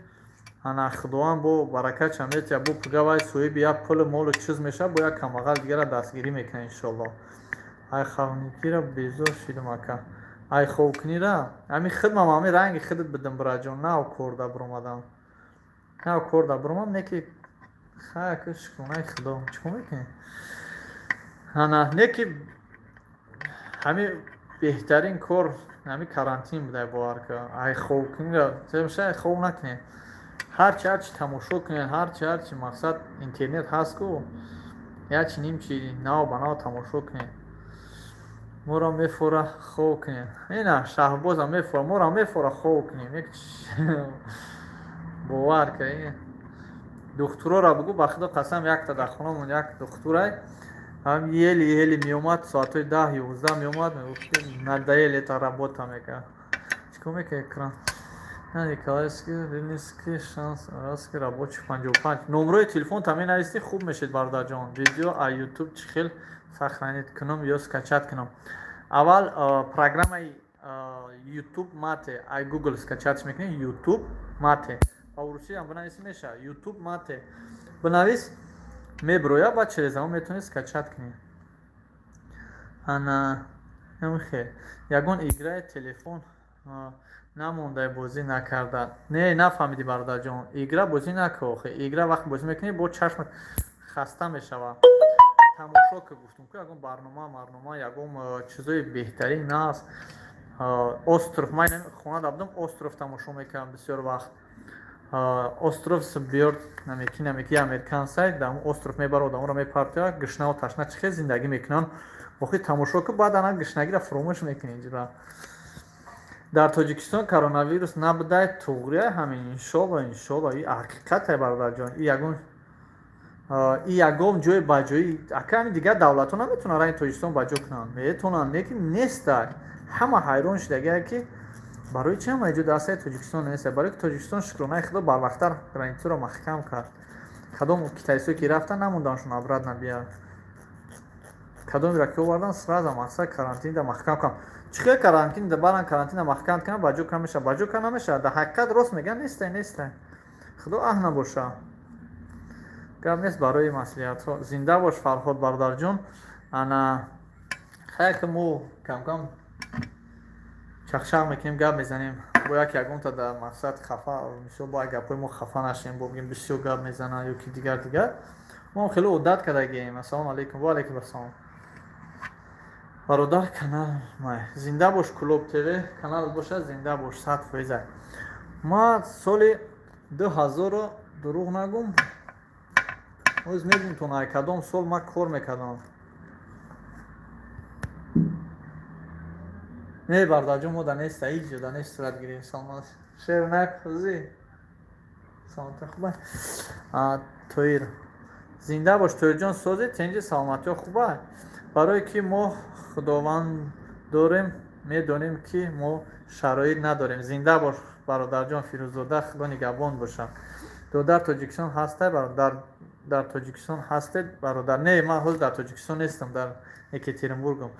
ана Худованд бо баракатша метиҳад, бо пуга вай соҳиби як пулу молу чиз мешавад, бо як камбағал дигара дастгирӣ мекунад, иншолло. Ай хавникира безор шидам, ака. Ай ховкунира ҳамин хидмам, ҳамин ранги хидат бидам, бираҷон. Нав корда биромадам, нав корда биромадам, не ки хай, шукронаи Худо, чӣ кор мекунӣ? Ана, не ки ҳамин беҳтарин кор. Ҳами карантин будай, бовар ка. Ай хов кунӣ, хов накунед. Ҳарчи ҳарчи тамошо кунед, ҳарчи ҳарчи, мақсад, интернет ҳаст ку, ячи нимчи нав ба нав тамошо кунед. Моро мефора, хов кунед. Ина Шаҳбозам мефора, моро мефора, хов кунем. Бовар ка, духтурора бугӯ, ба худо қасам, якта дар хонамон як духтурай ҳам еле-еле меомад, соатҳои 10-11 меомад, мегуфт, ки надоели эта работа, мекард. Чикор мекард экран? Николаевский, Рыбницкий, шанс, Аральский, рабочий 55. Номрои телефонта менависӣ, хуб мешед, бародарҷон. Видео а Ютуб чӣ хел сохранить кунам ё скачать кунам? Аввал программаи Ютуб Мате ай Google скачать мекунӣ. Ютуб Мате ба урусиам бинависӣ, мешавад. Ютуб Мате бинавис, меброя, баъд через он метавонӣ скачать кунӣ. Ана хе ягон играи телефон намондай, бозӣ накарда. Не, нафаҳмидӣ, бародарҷон. Игра бозӣ накун охе. Игра вақт бозӣ мекунӣ, бо чашм хаста мешава. Тамошо ки гуфтум ку, ягон барнома, марнома, ягон чизои беҳтарин наст. Остров, ман хона будам, Остров тамошо мекардам бисёр вақт. Остров биёр, намеки намеки американсай, дар остров мебара, одаморо мепартояд, гушнаву ташна чӣ хел зиндагӣ мекунанд. Охи тамошо ку, баъд ана гушнагиро фуромӯш мекунӣ. Инҷура дар Тоҷикистон коронавирус набудай, туғрия ҳамин, иншолло, иншолло. И ҳақиқате, бародарҷон, и ягон ҷои баҷоӣ ака, ҳамин дигар давлатҳо наметавонанд ранги Тоҷикистон баҷо кунанд, метавонанд, лекин нестай. Ҳама ҳайрон шудагия, ки барои чи ҳама ҷо дастаи Тоҷикистон нест. Барои ки Тоҷикистон, шукронаи худо, барвақттар границаро маҳкам кард. Кадом китайсое ки рафтан, намонданшон обратно бияд. Кадомеро ки овардан, сразу, мақсад, карантинда маҳкам кунам. Чӣ хел карантин баран, карантина маҳкам кунам, ба ҷо кам мешавад, ба ҷо кам намешавад. Дар ҳақиқат рост мегӯян, нестай, нестай. Худо аҳ набоша, гап нест барои маслиҳатҳо. Зинда бош, Фарҳод бародарҷон. Ана хая ки мо камкам чақчақ мекунем, гап мезанем, бо як ягонта дар мақсад хафа, мисол, бо як гапҳои мо хафа нашем, бо бигем, бисёр гап мезанад ё ки дигар дигар. Мо хеле одат кардагием. Ассалому алайкум. Ва алайкум ассалом, бародар. Канал май зинда бош, Клуб ТВ канал бошад, зинда бош, 100%. Ма соли 2000, дурӯғ нагум, оз мегум то най кадом сол ма кор мекардам. Не, бародарҷон, мо да неста, ҳеҷ ҷо да нест сурат гирем. Саломат, шер накӯзи, саломати хуба. Тоир, зинда бош, Тоирҷон. Сози, тенҷи, саломатиҳо хуба. Барое ки мо худованд дорем, медонем, ки мо шароит надорем. Зинда бош, бародарҷон Фирӯзода, худо нигаҳбон бошад. Додар, Тоҷикистон ҳастай? Дар Тоҷикистон ҳастед, бародар? Не, ман ҳозир дар Тоҷикистон нестам, дар Екатеринбургам.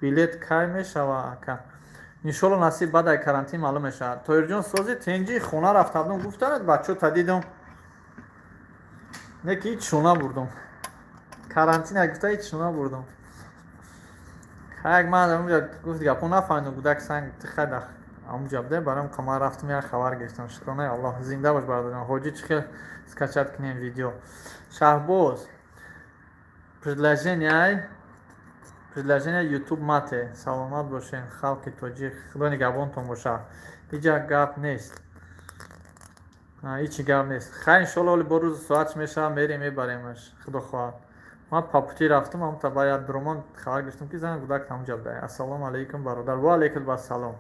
Билет кай мешава, ака? Иншолло, насиб, баъд ай карантин маълум мешавад. Тоирҷон, сози, тенҷи, хона рафта будам, гуфтанад, бачо та дидам, не ки ҳеҷ шона бурдум. Карантин гуфта, ҳеҷ шона бурдум. Як ман онҷа гуфт, гапо нафаҳмидам, гудак санг тихай онҷа буде, барои ман рафтам, як хабар гирифтам. Шукронаи Аллоҳ. Зинда бош, бародарҷон. Ҳоҷӣ, чӣ хел скачать кунем видео? Шаҳбоз, приложение Ютуб Мате. Саломат бошен, халқи тоҷик, худо нигаҳбонтон бошад. Иҷа гап нест, ҳичи гап нест. Хай, иншолло, оли бо рӯзу соатш мешавад, мерем, мебаремаш, худо хоҳад. Ман по пути рафтам, амта ба дурумон хабар гирифтам, ки зан гудак ҳамҷа буда. Ассалому алайкум, бародар. Ва алайкум ассалом.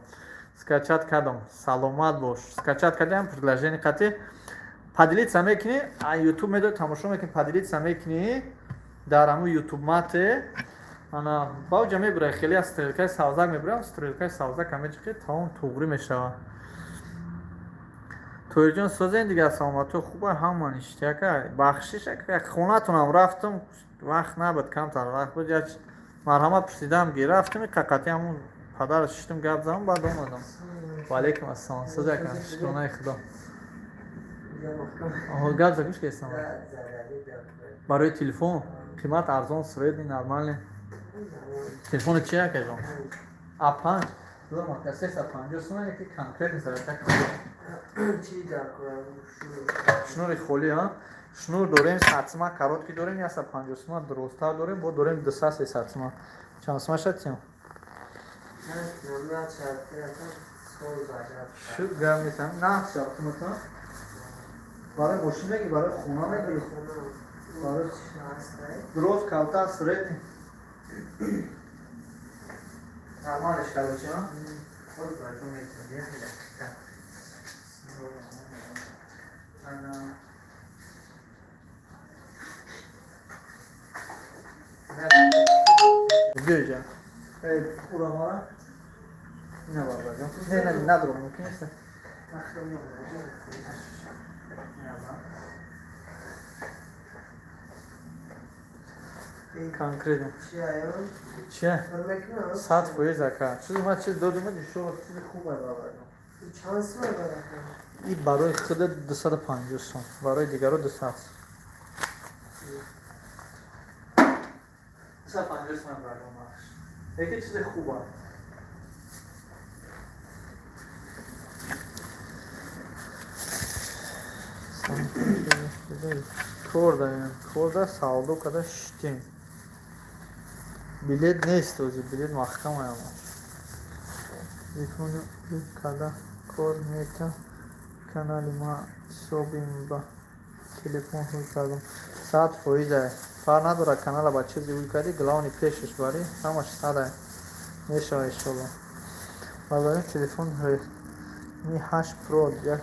Скачать кардам, саломат бош. Скачать кардам, приложение қати поделиться мекунӣ, Ютуб медои, тамошо мекунӣ, поделиться мекунӣ дар ҳамун Ютуб Мате. Ана бавҷа мебурай, хеле аз стрелкаи савзак мебурам, стрелкаи савзак ҳамеҷи тамом туғрӣ мешавад. Тоирҷон, созен, дигар саломатиҳо хуба, ҳама ништяка. Бахшиш, як хонатонам рафтам, вақт набуд, камтар вақт буд, як марҳамат пурсидам, ги рафтам, қақати ҳамун падар шиштам, гап задам, баъд омадам. Ва алайкум ассалом. Соз, ака, шукронаи худо. Гап за, гӯш кестам. Барои телефон қимат арзон, средний, нормальный телефони чи, акаҷон? А панҷ 350 сомон, яки конкретный зарядка. Шнури холӣ, а шнур дорем 100 сума, короткий дорем 150 сума, дуростар дорем, бо дорем 200, 300 сума. Чанд сума шад, тиём? Шуд, гап нестам. Нақш шавтуматон. Барои мошин меги, барои хона меги. Барои дроз калта средний. Нормально короче, а? Вот барои метавонӣ. Ана. Биёҷа. Урамара. Не барбаҷон. Не, не, надорам, мумкин нест. Конкретно. Чия? 100% ака. Чизи ман чиз додум, иншоалло чизи хуб ай барбаҷон. И барои худат 250 сом, барои дигаро 200. 250 сом барои ман. Яке чизи хуб аст. Кор даем, кор да савдо када шиштем. Билет нест ози, билет маҳкам аяма. Телефони када кор мета канали ма ҳисобим ба телефон ҳуй кардам. 100% ай. Фарқ надорад канала ба чизе ҳуй кардӣ, главный пешаш барӣ, ҳамаш сад ай. Мешава иншолло. Баъд телефон Redmi 8 Pro як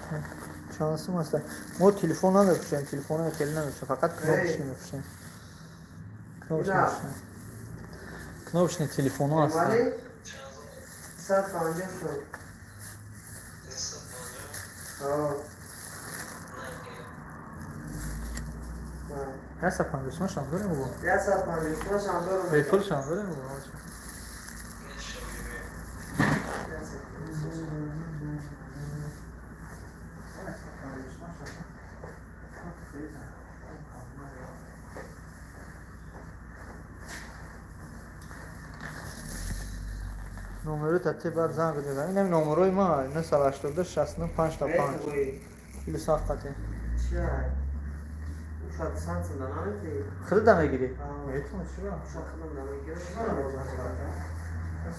чанд сум аст? Мо телефон намефурӯшем, телефонҳои хеле намефурӯшем, фақат кнопочный мефурӯшем. Кнопочный мефурӯшем. Кнопочный телефонҳо ҳастанд. 150 сом. 150 сум шам дорем бо? 150 сум шам дорем. Бепул шам дорем бо? Номеро тати баъд занг мезанам. Инам номерои ма 982 69 5 5. Плюс ҳафт қати. Худат да мегирӣ? Метавонӣ, чӣ ба?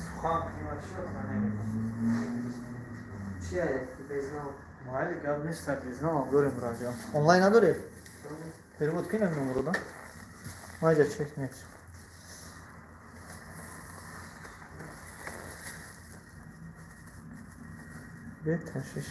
Сухан кунӣ, чӣ ба намегирӣ? Майли, гап нест, безнам дорем радио. Онлайн надорӣ? Перевод кунем номеро да? Майҷа чек нест. Беташиш.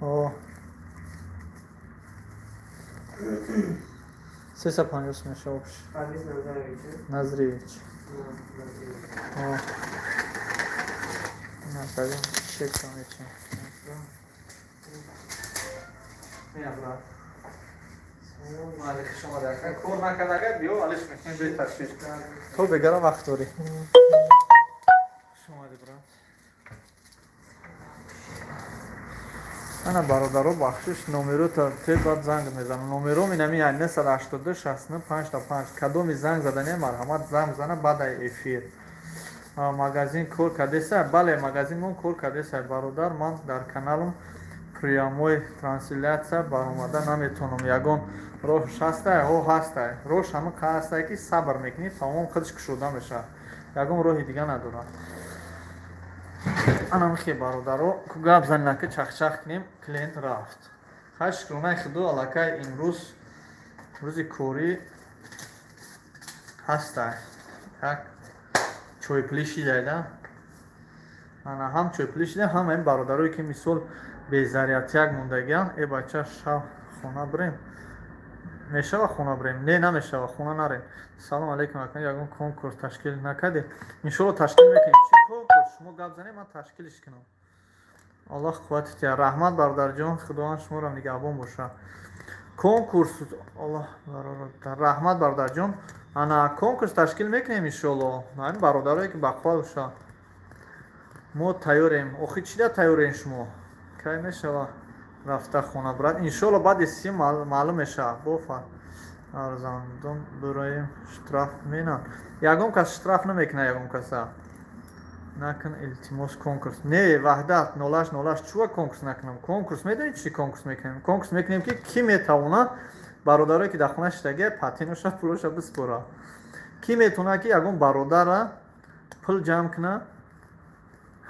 О. 350 сум мешава. Назаревич. О. На, чек там мечем. Не, брат. Кор накард, биё, алиш мекунем беташвиш. То бегара вақт дорӣ. Хуш омадӣ, брат. Ана, бародаро, бахшиш, номерота те баъд занг мезанам. Номером инами 982 69 5 5. Кадоми занг задане, марҳамат, занг зана баъд эфир. Магазин кор кардеса? Бале, магазинмон кор кардеса, бародар. Ман дар каналам прямой трансляция баромада наметавонам. Ягон роҳш ҳастай? Ҳо, ҳастай. Роҳш ҳама ҳастай, ки сабр мекунӣ, тамом худаш кушода мешавад. Ягон роҳи дига надорад. Ана михе, бародаро, ку гап занина, ки чахчах кунем, клиент рафт. Хай, шукронаи худо, аллакай имрӯз рӯзи корӣ ҳастай. Як чойпулӣ шидайда. Ана ҳам чойпулӣ шида, ҳам ин бародарое, ки мисол безарядтяк мондагиан. Э, бача, шав хона бирем? Мешава хона бирем? Не, намешава, хона нарем. Салом алейкум, ака, ягон конкурс ташкил накардед? Иншолло, ташкил мекунем. Чӣ конкурс? Шумо гап занед, ман ташкилиш кунам. Аллоҳ қуввати тия. Раҳмат, бародарҷон, худованд шуморо нигаҳбон бошад. Конкурс, аллоҳ раҳмат, бародарҷон. Ана, конкурс ташкил мекунем иншолло. Ҳамин бародарое, ки бақувват бошад, мо тайёрем. Охи, чӣ да тайёрем шумо? Кай мешава рафта хона, брат? Иншолло, баъди си маълум мешавад. Бофар Арзандон бураем, штраф менан? Ягон кас штраф намекунад ягон каса. Накун, илтимос, конкурс. Не, Ваҳдат нолаш нолаш, чуа конкурс накунам? Конкурс медонӣ чӣ конкурс мекунем? Конкурс мекунем, ки кӣ метавонад бародарое, ки дар хона шиштагия, патиноша, пулоша биспора. Кӣ метавонад, ки ягон бародара пул ҷамъ кунад,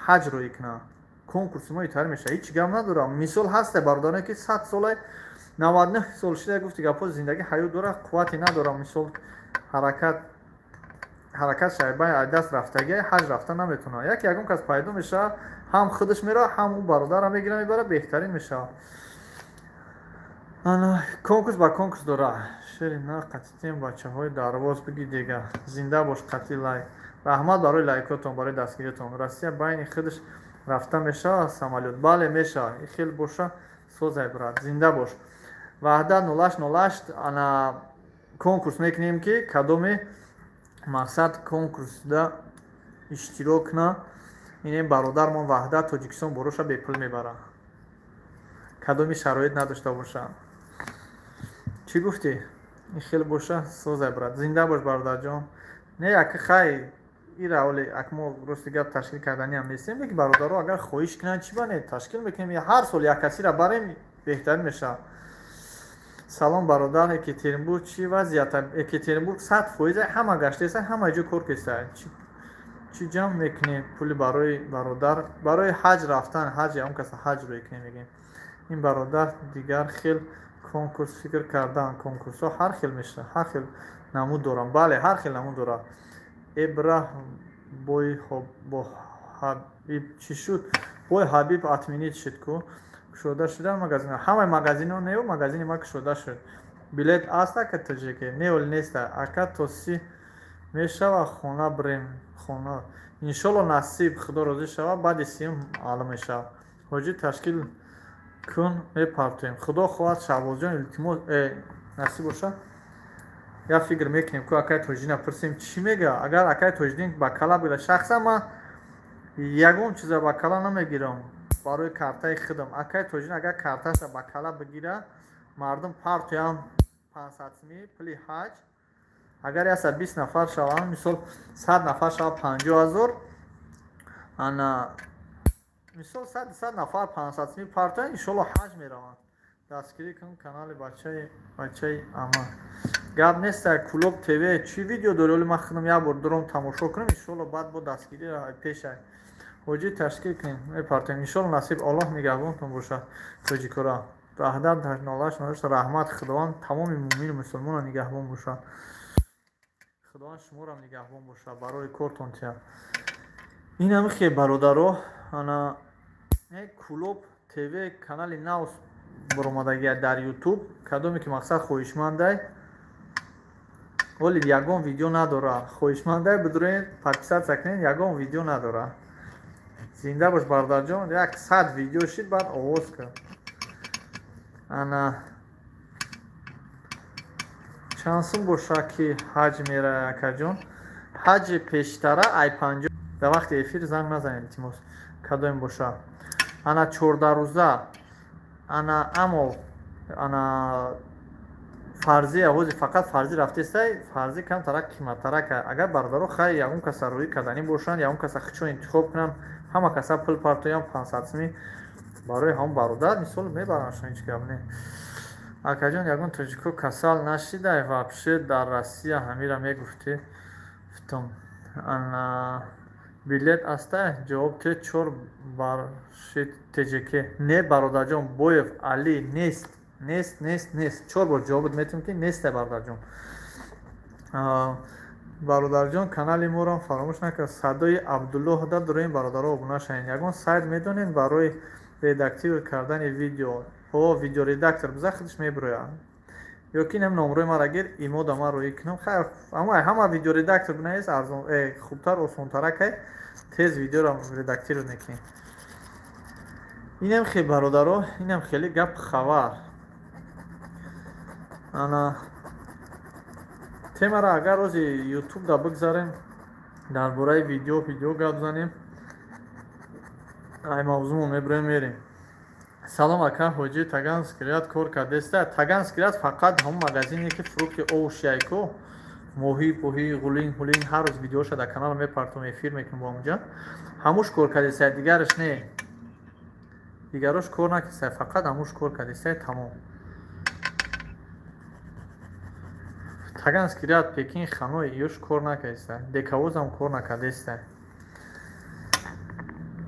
ҳаҷ рӯӣ кунад? Конкурси мо итар мешавад, ҳеҷ гап надорам. Мисол, ҳасте бародарое, ки 100 сола, 99 сол шида, гуфти гапҳо, зиндагӣ, ҳаёт дора, қуввате надорам, мисол, ҳаракат шайбаи аз даст рафтагия, ҳаҷ рафта наметавонад. Як ягон кас пайдо мешавад, ҳам худаш меравад, ҳам ӯ бародарам мегира, мебарад, беҳтарин мешавад. Ана конкурс ба конкурс дора. Шери на қатитем, бачаҳои дарвоз биги дега. Зинда бош, қатъи лайк. Раҳмат барои лайкотон, барои дастгириятон. Россия байни худаш рафта мешавад самолёт? Бале, мешавад. И хел боша, созай, брат, зинда бош. Ваҳдат нолаш нолаш, ана конкурс мекунем, ки кадоме мақсад конкурсда иштирок кунад, инем бародармон Ваҳдат Тоҷикистон бороша бепул мебарад, кадоми шароит надошта бошад. Чӣ гуфтӣ? Ин хел боша, созай, брат, зинда бош, бародарҷон. Не, ака, хай, ира оли ак мо, рости гап, ташкил карданиам нестем, лекин бародаро агар хоҳиш кунанд, чӣ ба не, ташкил мекунем. Ҳар сол як касира барем, беҳтарин мешавад. Салом, бародар, Екатеринбург чӣ вазъият? Екатеринбург 100% ҳама гаштеса, ҳама ҷо кор кеса. Чӣ ҷамъ мекунем пули барои бародар, барои ҳаҷ рафтан, ҳаҷ он каса ҳаҷ рӯй кунем, мегӯем. Ин бародар дигар хел конкурс фикр кардан. Конкурсҳо ҳар хел мешавад, ҳар хел намуд доранд. Бале, ҳар хел намуд дорад. Эбра бой бо Ҳабиб чӣ шуд? Бой Ҳабиб отменить шуд ку. Кушода шуда магазин? Ҳамаи магазинҳо неу, магазини ма кушода шуд. Билет аст, ака тоҷике? Не, оли неста, ака. То си мешава хона бирем, хона, иншолло, насиб, Худо розӣ шава, баъди сиюм маълум мешавад. Ҳоҷӣ, ташкил кун, мепартоем, Худо хоҳад. Шаҳбозҷон, илтимос, насиб боша, як фикр мекунем ку, акай Тоҷиддина пурсем, чӣ мега. Агар акай Тоҷиддин ба кала бигирад, шахсан ман ягон чиза ба кала намегирам барои картаи худам. Акай Тоҷиддин агар карташа ба кала бигира, мардум партоям 500 сумӣ пули ҳаҷ. Агар 120 нафар шаванд, мисол, 100 нафар шавад, 50 000. Ана мисол, 100 нафар 500 сумӣ партоянд, иншолло, ҳаҷ мераванд. Дастгирӣ кун канали бачаи ама. Гап нест. Кулоб ТВ чӣ видео дори? Оли ман худам як бор дуром, тамошо кунам, иншолло, баъд бо дастгирӣ пешай. Ҳоҷӣ, ташкил кунем, мепартоем, иншолло, насиб. Аллоҳ нигаҳбонтон бошад, тоҷикора. Ваҳдат нолаш нолаш, раҳмат. Худованд тамоми мӯмину мусулмонро нигаҳбон бошад. Худованд шуморам нигаҳбон бошад, барои кортон тия. Инами хе, бародаро, ана Кулоб ТВ канали нав баромадагия дар Ютуб. Кадоме ки мақсад хоҳишмандай, оли ягон видео надора, хоҳишмандай, бидурен, подписаться кунед, ягон видео надора. Зинда бош, бародарҷон. Як 100 видео шид, баъд оғоз кун. Ана чанд сум боша, ки ҳаҷ мерай, акаҷон? Ҳаҷи пештара ай 50. Дар вақти эфир занг назанед, илтимос. Кадоме боша, ана 14 рӯза, ана амо ана фарзия, ҳози фақат фарзӣ рафтестай, фарзӣ камтарак қиматтарак. Агар бародаро, хай, ягон каса рӯӣ карданӣ бошанд, ягон каса хичон интихоб кунанд, ҳама каса пул партоям 500 сумӣ барои ҳамон бародар, мисол, мебарандшон, ҳеҷ гап не. Акаҷон, ягон тоҷико касал нашидай вообще дар Россия? Ҳамира мегуфтӣ, фтум. Ана билет астай? Ҷавоб те, чор баршид ТЖК. Не, бародарҷон Боев Али, нест, нест, нест, нест. Чор бор ҷавобат метавонем, ки нестай, бародарҷон. Бародарҷон, канали моро фаромӯш накард, Садои Абдуллоҳ да дуроин, бародаро, обуна шавед. Ягон сайт медонед барои редактир кардани видео? О, видеоредактор биза, худаш мебирояд. Ё ки нем номрои мара гир, имода ман рӯӣ кунам. Хайр, ҳама видеоредактор бинавис, арзон, хубтар, осонтаракай, тез видеоро редактир мекунем. Инам хе, бародаро, инам хеле гап хабар. Ана темара агар рӯзи Ютуб да бигзарем, дар бораи видео гап занем, ай мавзӯъмо мебироем, мерем. Салом, ака Ҳоҷӣ, Таганский ряд кор кардеста? Таганский ряд фақат ҳамон магазине, ки фрукти, овощи ку, моҳӣ, пӯҳӣ, ғулин ҳулин, ҳар рӯз видеоша дар канал мепартом, эфир мекунем бо ҳамуҷа, ҳамуш кор кардеста, дигараш не, дигарош кор накардеста, фақат ҳамуш кор кардеста, тамом. Таганский ряд, Пекин, Ханой ёш кор накардеста, Дековозам кор накардеста.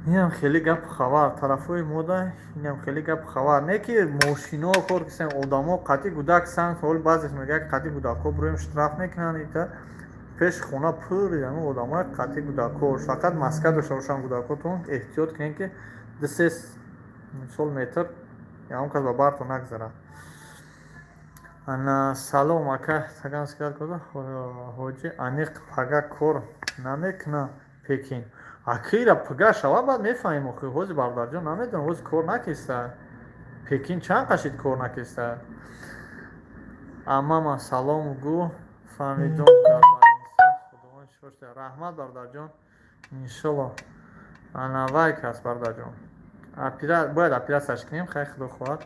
Инам хеле гапу хабар тарафҳои мода, инам хеле гапу хабар не, ки мошино кор кисен, одамо қатъи гудак сан ҳол, баъзеш мегӯяд, қатъи гудакҳо буроем, штраф мекунанд. Ита пеши хона пур ами одамои қатъи гудакҳо, фақат маска дошта бошанд гудакҳотон, эҳтиёт кунед, ки 2-3 мисол метр ягон кас ба бартон нагзарад. Ана, салом, ака, Таганский ряд ҳоҷӣ, аниқ пага кор намекуна Пекин? Акира пага шава, баъд мефаҳмем. Охи ҳози, бародарҷон, намедонам, ҳози кор накиста Пекин, чанд қашид кор накиста. Амама салом гӯ, фаҳмидум. Раҳмат, бародарҷон, иншолло. Ана вай кас, бародарҷон, бояд оператсияш кунем, хай, худо хоҳад.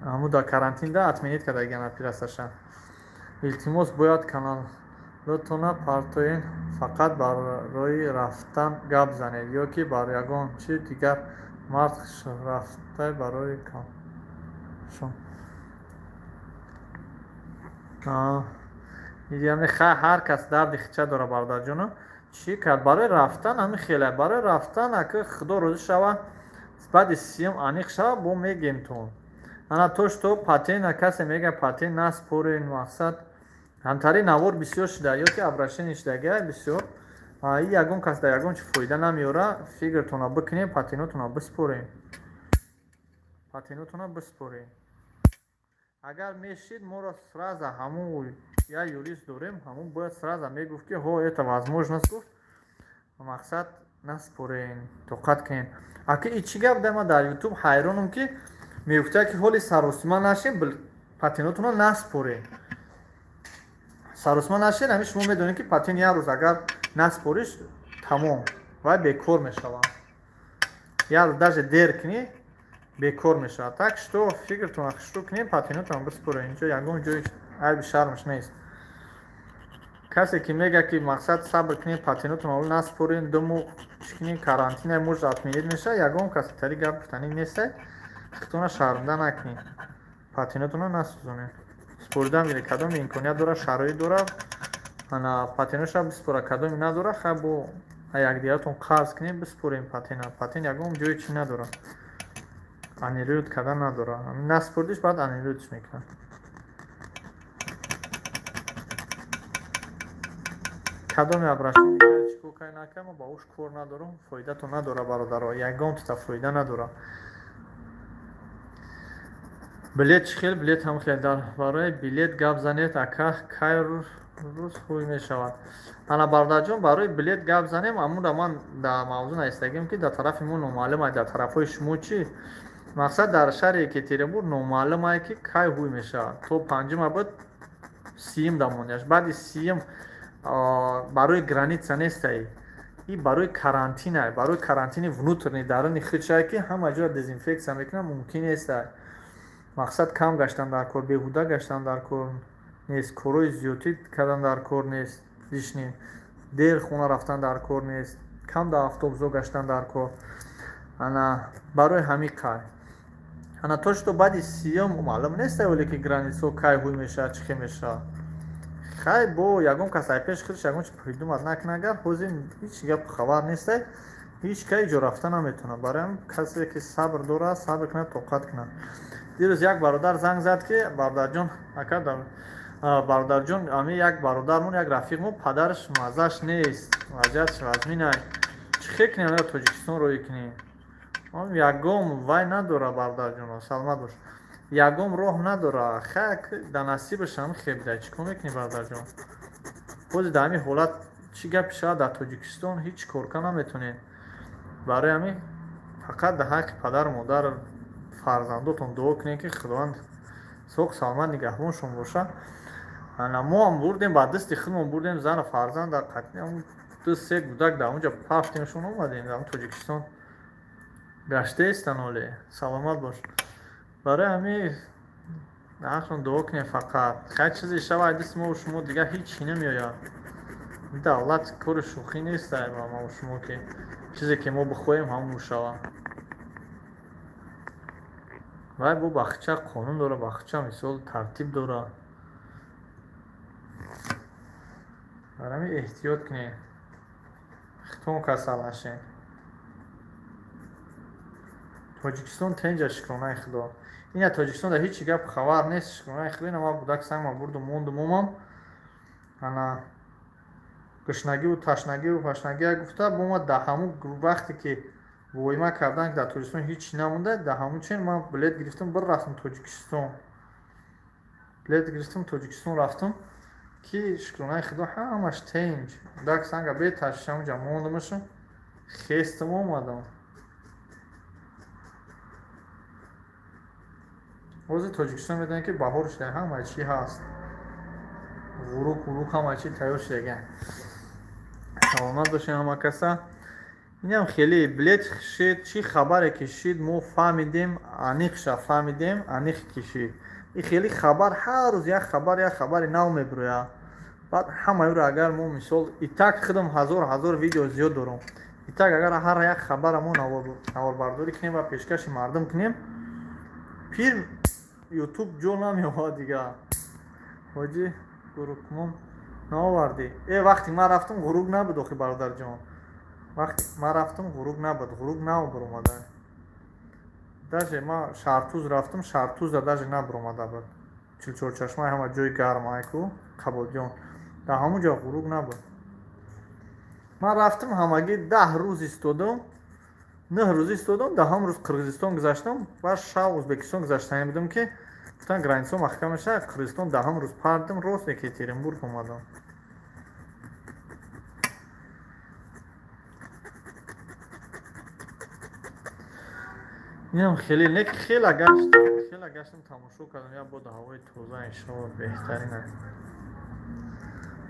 Ҳаму дар карантин да отменить кардагиан оператсияша. Илтимос, бояд каналотона партоен, фақат барои рафтан гап занед ё ки бар ягон чи дигар. Мард рафта барои шон яъне ҳар кас дарди хича дора, бародарҷоно. Чӣ кард барои рафтан? Ҳами хеле барои рафтан, ака, худо розӣ шава, баъди 30-ум аниқ шава, бо мегем тон. Ана то что патент, касе мега, патент наспорен, мақсад ҳамтари навор бисёр шуда ё ки обращение шудагия бисёр, и ягон кас дар ягон чи фоида намеёра. Фикртона бикунем, патентотона биспорем, патентотона биспорем. Агар мешид, моро сразу ҳамун я юрист дорем, ҳамун бояд сразу мегуфт, ки ҳо, это возможность, гуфт, мақсад наспорен, тоқат кунем. Ака, и чӣ гап да? Ма дар Ютуб ҳайронам, ки мегуфта, ки ҳоли саросима нашем, патентотона наспорем, саросима нашед. Ҳами шумо медонед, ки патент як рӯз агар наспориш, тамом, вай бекор мешавад. Як рӯз даже дер кунӣ, бекор мешавад. Так что фикртона хушрӯ кунем, патентотона биспорем. Инҷо ягон ҷои айби шармаш нест. Касе ки мега, ки мақсад сабр кунем, патентотона ҳол наспорем, 2 моҳ чӣ кунем, карантина может отменить мешавад, ягон касе тари гап гуфтанӣ нестай. Худтона шармда накунед, патентотона насӯзонед, споридан гиред. Кадоме имконият дора, шароит дора, ана патентоша биспора, кадоме надора, хай, бо якдигаратон қарз кунед, биспорем патента. Патент ягон ҷои чӣ надора, аннулировать кардан надора. Наспордиш, баъд аннулировать мекунад. Кадоме обращение чӣ кор кай накай, ма ба уш кор надорам, фоидато надора, бародаро, ягон тута фоида надора. Билет чӣ хел? Билет ҳам хел. Дар барои билет гап занед, ака, кай рӯз ҳуй мешавад? Ана, бародарҷон, барои билет гап занем, амура ман дар мавзӯъ наистагим, ки дар тарафи мо номаълум, дар тарафҳои шумо чӣ? Мақсад, дар шаҳри Екатеринбург номаълумае, ки кай ҳуй мешавад. То 5-ума буд, 30-ум дамоняш, баъди 30-ум барои граница нестай, и барои карантина, барои карантини внутренний, даруни худшае, ки ҳама ҷоя дезинфексия мекунад, мумкин нестай. Мақсад, кам гаштан дар кор, беҳуда гаштан дар кор нест, корҳои зиёдтӣ кардан дар кор нест, лишний дер хона рафтан дар кор нест, кам дар автобусҳо гаштан дар кор. Ана барои ҳамин қай, ана то что баъди 30-ум маълум нестай, оле ки границаҳо кай ҳуй мешавад, чӣ хел мешавад. Хай, бо ягон кас ай пеш худаш ягон чи придумать накунад. Агар ҳозир ҳеҷ гап хабар нестай, ҳеҷ кай иҷо рафта наметавонад. Барои ҳамин касе ки сабр дорад, сабр кунад, тоқат кунад. Дирӯз як бародар занг зад, ки бародарҷон, ака, бародарҷон, ами як бародармон, як рафиқмо, падараш маззаш нест, вазъияташ вазминай, чӣ хел кунем, Тоҷикистон роҳӣ кунем? Ягон вай надора, бародарҷоно, саломат бош, ягон роҳ надора. Хак да насибаш ҳам хел бидай, чӣ кор мекунӣ, бародарҷон? Бози дар ҳамин ҳолат чӣ гапи шавад, дар Тоҷикистон ҳеҷ корка наметонед. Барои ҳамин фақат дар ҳаққи падару модар, фарзандотон дуо кунед, ки Худованд соқ саломат нигаҳбоншон боша. Ана мо ҳам бурдем, ба дасти худмон бурдем зану фарзанд, ду се гудак дар онҷа пафтемшон, омадем дар Тоҷикистон. Гаштаестан оле. Саломат бош. Барои ҳамин ҳақшон дуо кунем фақат. Хай, чизе шава, дасти мо шумо дигар ҳеҷ чӣ намеояд. Давлат кори шӯхӣ нест ба мо шумо, ки чизе ки мо бихоҳем, ҳамон шава. Вай бо бахча қонун дора, бахча мисол тартиб дора. Барои ҳамин эҳтиёт кунед. Хитон касал нашед. Тоҷикистон тенҷа, шукронаи Худо. Ина Тоҷикистон дар ҳеҷ гап хабар нест, шукронаи Худо. Ина ман кӯдак сангма бурдум, мондум, омам. Ана гушнагиву ташнагиву пашнагия гуфта, бо ма дар ҳамун вақте ки воима кардан, ки дар Тоҷикистон ҳеҷ чӣ намонда, дар ҳамун чен ман билет гирифтам, бір рафтам Тоҷикистон. Билет гирифтам, Тоҷикистон рафтам, ки шукронаи Худо, ҳамаш тенҷ. Кӯдак санга беташвиш ҳамунҷа мондумашу хестам, омадам. Ҳозир Тоҷикистон медонем, ки баҳор шуда, ҳама чӣ ҳаст. Ғурук урук ҳама чӣ тайёр шудага. Саломат бошем ҳама каса. Инам хеле билет шид, чӣ хабаре ки шид, мо фаҳмидем, аниқша фаҳмидем, аниқ ки шид. И хеле хабар, ҳар рӯз як хабар, як хабари нав мебирояд. Баъд ҳамаи агар мо мисол итак худам ҳазор ҳазор видео зиёд дорам. Итак агар ҳар як хабара мо наворбардорӣ кунем ва пешкаши мардум кунем, пир Ютуб ҷо намеёбад дигар. Ҳоҷӣ, гурукмон наовардӣ? Э, вақте ман рафтам, ғурук набуд охи, бародарҷон. Вақте ман рафтам, ғурук набуд, ғурук нав баромада. Даже ман Шартуз рафтам, Шартуза даже набаромада буд. Чилчорчашмаи ҳама ҷои гарм айку, Қабодиён. Дар ҳамон ҷо ғурук набуд. Ман рафтам, ҳамагӣ 10 рӯз истодам, 9 рӯз истодам, даҳум рӯз Қирғизистон гузаштам ва шав Ӯзбекистон гузаштанӣ будам, ки гуфтан граница маҳкам мешавад. Қирғизистон даҳум рӯз пардам, рост Екатеринбург омадам. Инам хеле не, хела гашт, хела гаштам, тамошо кардам, як боду ҳавои тоза, иншоалло, беҳтарин аст.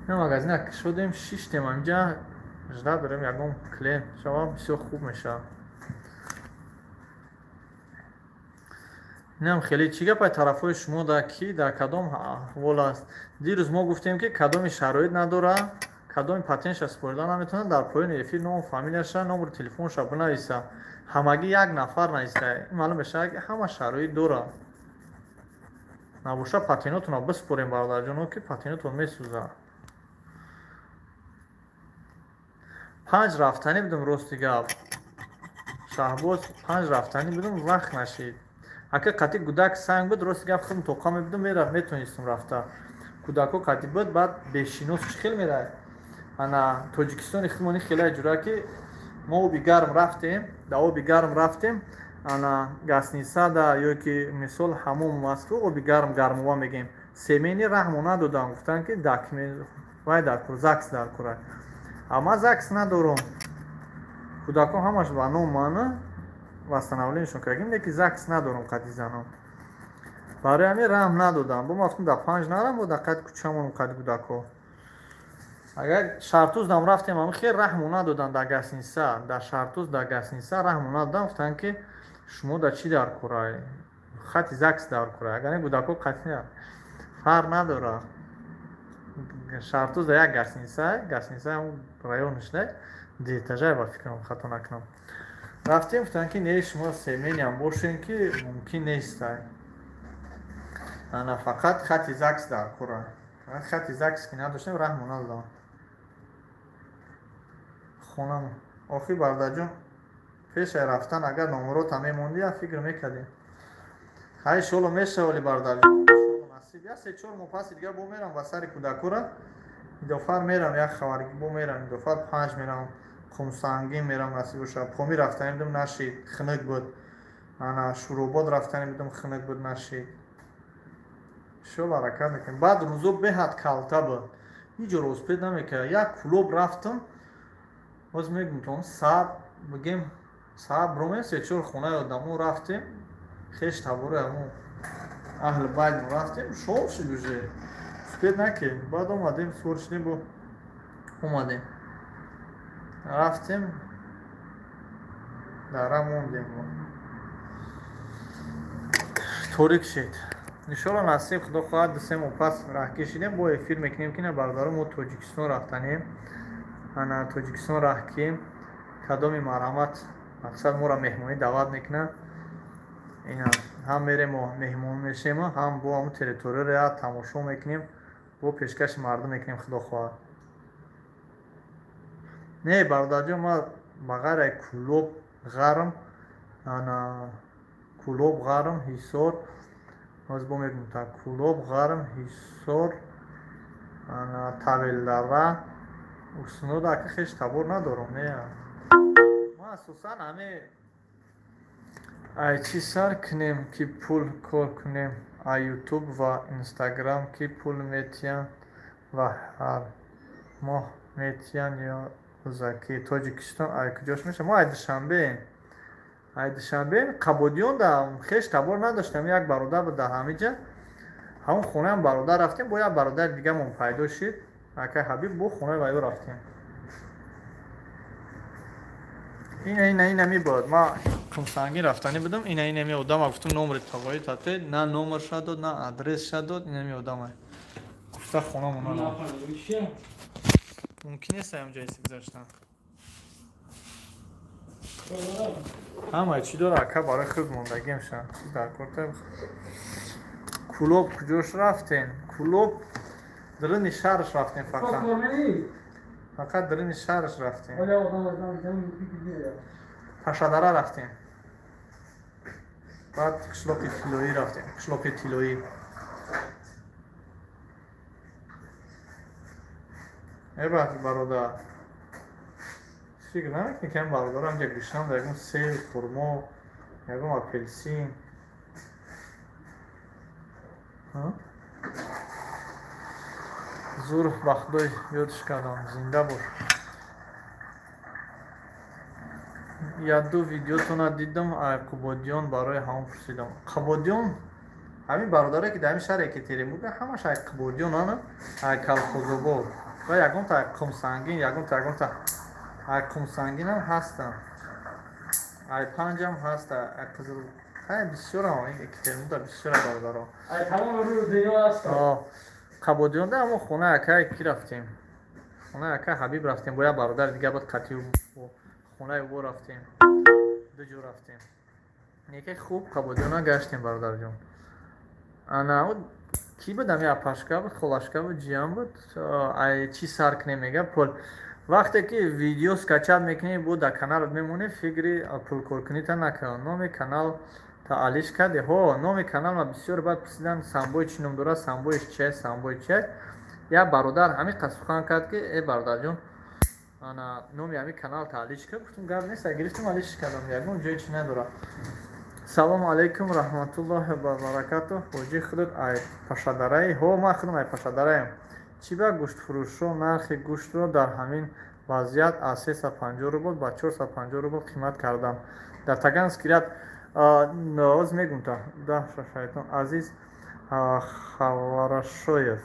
Ина магазина шудем, шиштем, ҳаминҷа жда дорем, ягон клиент шава, бисёр хуб мешавад. Инам хеле чӣ гапай тарафҳои шумо, да ки дар кадом аҳвол аст? Дирӯз мо гуфтем, ки кадоми шароит надора, кадоми патентша супорида наметавонад, дар поёни эфир ному фамилияша, номери телефонша бинависа. Ҳамагӣ як нафар нависта. Ин маълум мешавад, ки ҳама шароит дорад. Набоша, патентотонро биспорем, бародарҷоно, ки патентотон месӯзад. Панҷ рафтанӣ будам, рости гап, Шаҳбоз, панҷ рафтанӣ будам, вақт нашид. Ака, қати гудак санг буд, рости гап, худам тоқа мебудам, мерафт, метонистам рафта. Кӯдакҳо қати буд, баъд бешинос чӣ хел меравад? Ана Тоҷикистони худмони хеле ҷура, ки мо оби гарм рафтем, да оби гарм рафтем, ана гостиница ё ки мисол ҳамом аст ку, оби гарм, гармова мегем, семейный раҳмо надодам, гуфтанд, ки документ вай дар кор, ЗАГС дар кора. А ман ЗАГС надорам. Кӯдакҳо ҳамаш ба ном мана восстановление шон кардем, леки ЗАГС надорам қади занам. Барои ҳамин раҳм надодам. Бо ма гуфтам, дар панҷ нарам, бо дар қади кӯчамонам, қади кӯдакҳо. Агар Шартуздам рафтем, ҳамин хел раҳму надоданд дар гостиница, дар Шартуз дар гостиница раҳму надоданд, гуфтанд, ки шумо дар чӣ дар кора, хати ЗАГС дар кора. Агар не, кӯдакҳо қатъи фарқ надорад. Шартуз дар як гостиница, гостиница ҳамун районаш не, дуэтажай, ба фикрам, хато накунам. Рафтем, гуфтанд, ки не, шумо семейный ам бошем, ки мумкин нестай. Ана фақат хати ЗАГС дар кора. Фақат хати ЗАГС ки надоштем, раҳму надодам. Хонам охи, бародарҷон, пешай рафтан агар номерота мемондӣ, як фикр мекардем. Хай, иншоалло, мешавали, бародарҷон, насиб. Як се чор моҳ паси дигар бо мерам ба сари кӯдакора. Идофар мерам, як хабар бо мерам, идофар панҷ мерам, Қумсангин мерам, насиб бошад. Помир рафтанӣ будам, нашид, хунук буд. Ана Шуробод рафтанӣ будам, хунук буд, нашид. Иншоалло, ҳаракат мекунем. Баъд рӯзо беҳад калта буд, ҳеҷ ҷо успеть намекард. Як Кӯлоб рафтам, боз мегум, саат бигем, саат бромем, се чор хонаи одамо рафтем, хеш табори ҳамон аҳли байтмо рафтем, шом шуд, уже успеть накардем. Баъд омадем, сувор шудем, бо омадем, рафтем. Дара мондем мо. Торик шид. Иншолло, насиб, худо хоҳад, 2-3 моҳ пас раҳгир шидем, бо эфир мекунем, ки на, бародаро, мо Тоҷикистон рафтанем. Ана, Тоҷикистон раҳкием. Кадоми марҳамат, мақсад, моро меҳмонӣ даъват мекунад. Ина ҳам мерем, меҳмон мешем, ҳам бо ҳамун территорияро тамошо мекунем, бо пешкаши мардум мекунем, худо хоҳад. Не, бародарҷон, ма ба ғайр ай Кӯлоб, Ғарм, ана, Кӯлоб, Ғарм, Ҳисор, ҳозир бо мегӯм та, Кӯлоб, Ғарм, Ҳисор, ана, Тавелдара, Уснода ака хеш табор надорам, не. Ма асосан ҳаме ай чӣ сар кунем, ки пул кор кунем? Ай Ютуб ва Инстаграм, ки пул метиҳанд ва ҳар моҳ метиҳанд ё рӯзакӣ? Тоҷикистон ай куҷош мешавад? Мо ай Душанбеем, ай Душанбеем. Қабодиён да хеш табор надоштем, як бародар буд дар ҳамиҷа, ҳамон хонаам бародар рафтем, бо як бародари дигамон пайдо шид, акай Ҳабиб, бо хонаи ваё рафтем. Ина, ина, ина мебояд. Ма Қумсангин рафтанӣ будам, ина, инами одама гуфтам, номери тағои тате, на номерша дод, на адресша дод. Инами одама гуфта, хонамон мумкин нест, ҳамҷа гузаштан. Ҳамаи чӣ дора, ака, барои худ мондагиамша, чиз дар корта. Кӯлоб куҷош рафтем? Кӯлоб даруни шаҳраш рафтем, фақат, фақат даруни шаҳраш рафтем. Пашадара рафтем, баъд қишлоқи Тиллоӣ рафтем, қишлоқи Тиллоӣ. Эба, бародар, фикр намекунӣ, ки ҳам бародарам ҷа гӯшнам, ягон сел, хурмо, ягон апелсин? Зур, ба худой, ёдш кардам, зинда бош. Яду видеотона дидам, ай Қубодиён, барои ҳамон пурсидам. Қубодиён, ҳамин бародаре, ки дар ҳамин шаҳри Екатеринбург, ҳамаш ай Қубодиён, ана, ай Калхозобод ва ягонта ай Қумсангин, ягонта ай Қумсангинам ҳастанд, ай Панҷам ҳаста, ай Қизил, ай бисёрам, Екатеринбургда бисёра бародаро. Қабодиёнда ҳамон хонаи акай ки рафтем, хонаи акай Ҳабиб рафтем, бо як бародари дига буд, қатъи хонаи ӯ рафтем, ду ҷо рафтем. Неке хуб Қабодиёна гаштем, бародарҷон. Ана, кӣ буд? Ами апашка буд, холашка буд, ҷиям буд. Ай чӣ сар кунем, мега, пул? Вақте ки видео скачать мекунӣ, бо дар каналат мемонӣ, фикри пулкоркунита накун. Номи канал та алиш карди? Ҳо, номи канал ма бисёр баъд пурсидан, Самбои чӣ ном дорад, Самбоиш чия, Самбои чия. Як бародар ҳамин қад сухан кард, ки: «Э, бародарҷон, ана, номи ҳамин канал та алиш кард». Гуфтум: «Гап нест». Гирифтум, алиш кардам, ягон ҷои чӣ надорад. Салому алайкум, раҳматуллоҳи ва баракату. Ҳоҷӣ, худат ай Пашадараи? Ҳо, ман худам ай Пашадараем. Чӣ ба гӯштфурӯшҳо нархи гӯштро дар ҳамин вазъият аз 350 рубл ба 450 рубл қимат карданд? Дар Таганский ряд оз мегум та даҳ шайтон. Азиз Хаварашоев,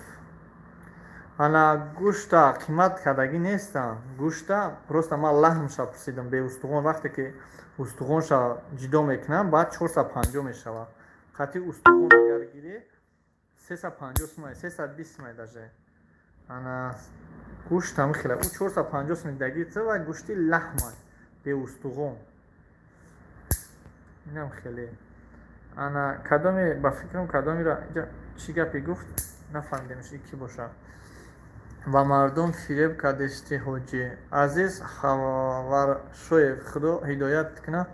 ана, гӯшта қимат кардагӣ нестам, гӯшта просто ман лаҳмша пурсидам, беустуғон. Вақте ки устуғонша ҷидо мекунам, баъд 450 мешавад. Қатъи устуғон агар гирӣ, 350 сумай, 320 сумай даже. Ана, гӯшт ҳами хела, ӯ 450 сум дагӣ ва гӯшти лаҳмай, беустуғон. Инам хеле. Ана, кадоме, ба фикрам, кадомеро инҷа чӣ гапе гуфт, нафаҳмидем, ки бошад. Ба мардум фиреб кардисти, ҳоҷӣ. Азиз Хаваршоев, худо ҳидоят кунад,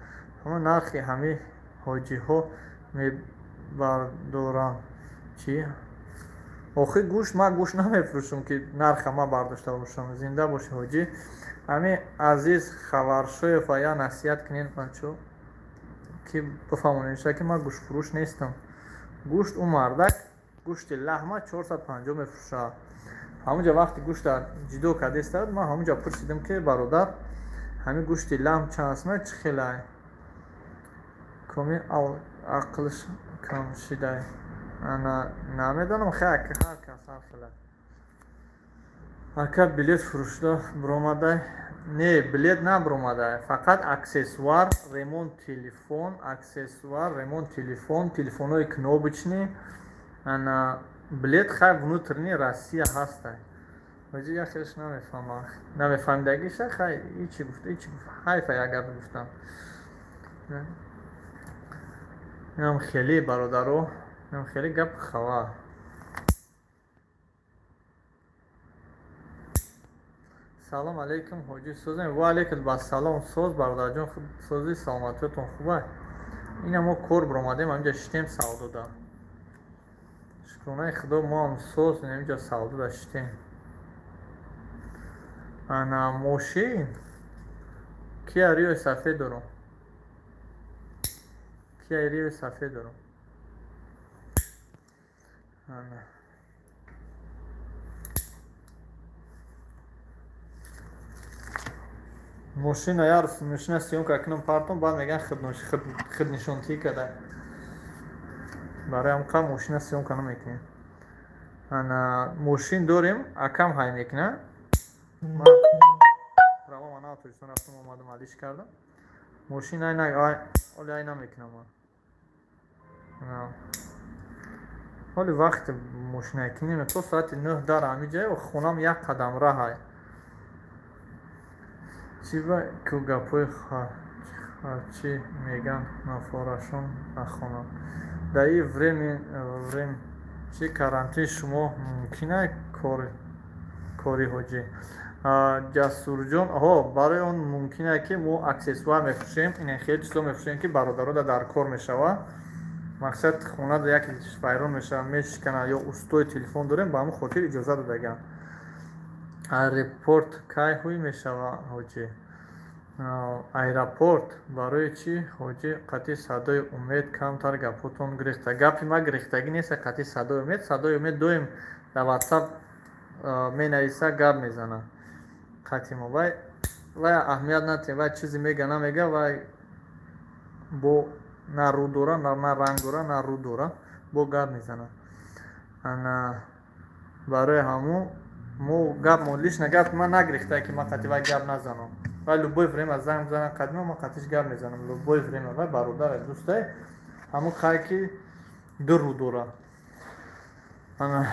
ҳама нархи ҳамаи ҳоҷиҳо мебардоранд. Чӣ охир гӯшт? Ман гӯшт намефурӯшам, ки нарха ман бардошта бошам. Зинда бошӣ, ҳоҷӣ. Ҳамин Азиз Хаваршоев ва я насиҳат кунед, бачо, ки бифаҳмонед, ки ман гӯштфурӯш нестам. Гӯшт, ӯ мардак гӯшти лаҳма 450 мефурӯшад. Ҳамунҷа вақти гӯшта ҷудо кардистад, ман ҳамунҷа пурсидам, ки: «Бародар, ҳамин гӯшти лаҳм чанд сумай, чӣ хелай?» Коми ақлш кам шидай. Ана, намедонам, хай, ҳар кас ҳар хела. Ака, билет фурӯшда биромадай. Не, билет набаромада, фақат аксессуар, ремонт телефон, аксессуар, ремонт телефон, телефонҳои кнопочный. Ана билет хай внутренний Россия ҳастай. Ҳоҷи, як хелш намефаҳмам, намефаҳмидагиша. Хай, ичи гуфт, ичи гуфт, ҳайфа, як гап гуфтам. Инам хеле, бародаро, инам хеле гап хава. Салом алейкум, ҳоҷӣ, созем? Ва алейкум басалом, соз, бародарҷон, созӣ, саломатиётон хуба? Ина мо кор биромадем, ҳаминҷа шитем савдода. Шукронаи Худо, мо ҳам соз, инҷа савдода шитем. Ана мошин кия Риои сафед дорум, кия Риои сафед дорум. Ана мошина, яр, мошина съёмка кунам, партом, баъд меган худнишонтӣ када. Барои ҳамқа мошина съёмка намекунем. Ана мошин дорем, акам ҳай мекуна. Ман права мана Тоҷикистон рафтам, омадам, алиш кардам. Мошин ай оли ай намекунам ман. Ҳоли вақти мошинакунем то соати 9 дар ҳамиҷа, хонам як қадам раҳай. Чӣ ба ку гапҳои харчӣ меган, нафорашон нахонам. Дар ин время чи карантин шумо мумкин кори, ҳоҷӣ Ҷасурҷон? Ҳо, барои он мумкин ки мо аксессуар мефурӯшем, ин хеле чизо мефурӯшем, ки бародарода дар кор мешавад. Мақсад, хонада яке вайрон мешавад, мешиканад ё устои телефон дорем, ба ҳамин хотир иҷоза додагам. Аэропорт кай ҳуй мешавад, ҳоҷӣ? Аэропорт барои чӣ, ҳоҷӣ? Қатъи Садои Умед камтар гапҳотон гирехта. Гапи ма гирехтагӣ нест қатъи Садои Умед. Садои Умед доим дар Ватсап менависа, гап мезана қатъи мо. Вай аҳамият натиҳем, вай чизе мега, намега, вай бо на рӯ дора, на ранг дора, на рӯ дора, бо гап мезана. Ана барои ҳамун мо гап мо лично гап ман нагирехта, ки ман қатъи вай гап назанам. Вай любое время занг мезанам қадима, ман қатъиш гап мезанам любое время. Вай бародаре, дӯстай, ҳамун қай ки ду рӯ дора. Ана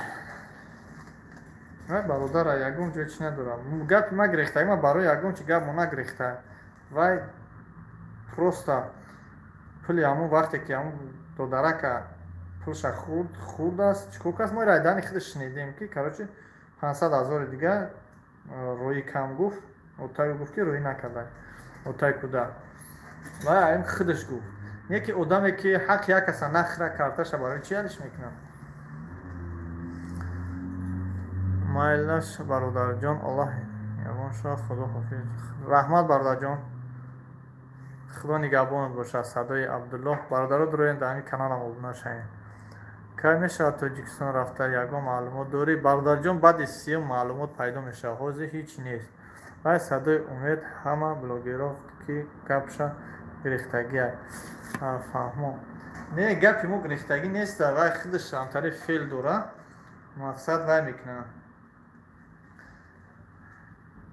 вай бародара, ягон ҷой чӣ надорам. Гапи ма гирехта, ма барои ягон чи гап мо нагирехта. Вай просто пули ҳамун вақте ки ҳамун додарака пулша хурд хурдааст, чӣ кор каст, мо райдани худаш шунидем, ки, короче, 500 000 дига роӣ кам гуфт. Отаю гуфт, ки роӣ накарда, отай куда. Вай аим худаш гуфт, не ки одаме ки ҳаққи як каса нахра, карташа барои чи алиш мекунам? Майлаш, бародарҷон, Аллоҳ ягон шоҳ. Худо ҳофиз. Раҳмат, бародарҷон, Худо нигаҳбонат бошад. Садои Абдуллоҳ, бародаро, дуроен дар ҳамин каналам обуна шавем. Кай мешавад Тоҷикистон рафта, ягон маълумот дорӣ, бародарҷон? Баъди сиюм маълумот пайдо мешавад, ҳозир ҳеҷ нест. Вай Садои Умед ҳама блогерҳо ки гапша гирифтагия, фаҳмо. Не, гапи мо гирифтагӣ неста, вай худаш ҳамтари феъл дора, мақсад вай мекунад.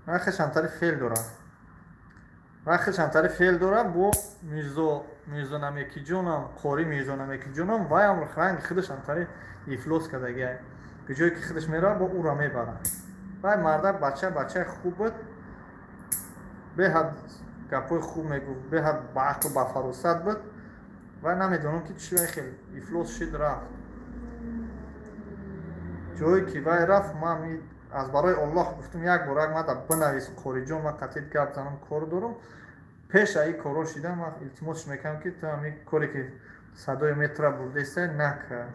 Вай худаш ҳамтари феъл дора, вай худаш ҳамтари феъл дора. Бо Мирзо, Мирзо Намекиҷонам, қори Мирзо Намекиҷонам, вайам ранги худаш ҳамтари ифлос кардагия. Ҷое ки худаш меравад, бо ӯро мебарад. Вай мардак бача, бачаи хуб буд, беҳад гапҳои хуб мегуфт, беҳад баақлу бафаросат буд. Вай намедонам, ки чӣ вай хел ифлос шид, рафт. Ҷое ки вай рафт, ман аз барои Аллоҳ гуфтум, як бор як мада бинавис, қориҷон, ман қатъи гап занам, кор дорум. Пеш аи корҳо шидан ман илтимосш мекардам, ки ту ҳамин коре ки Садои Метра бурдеста, накард.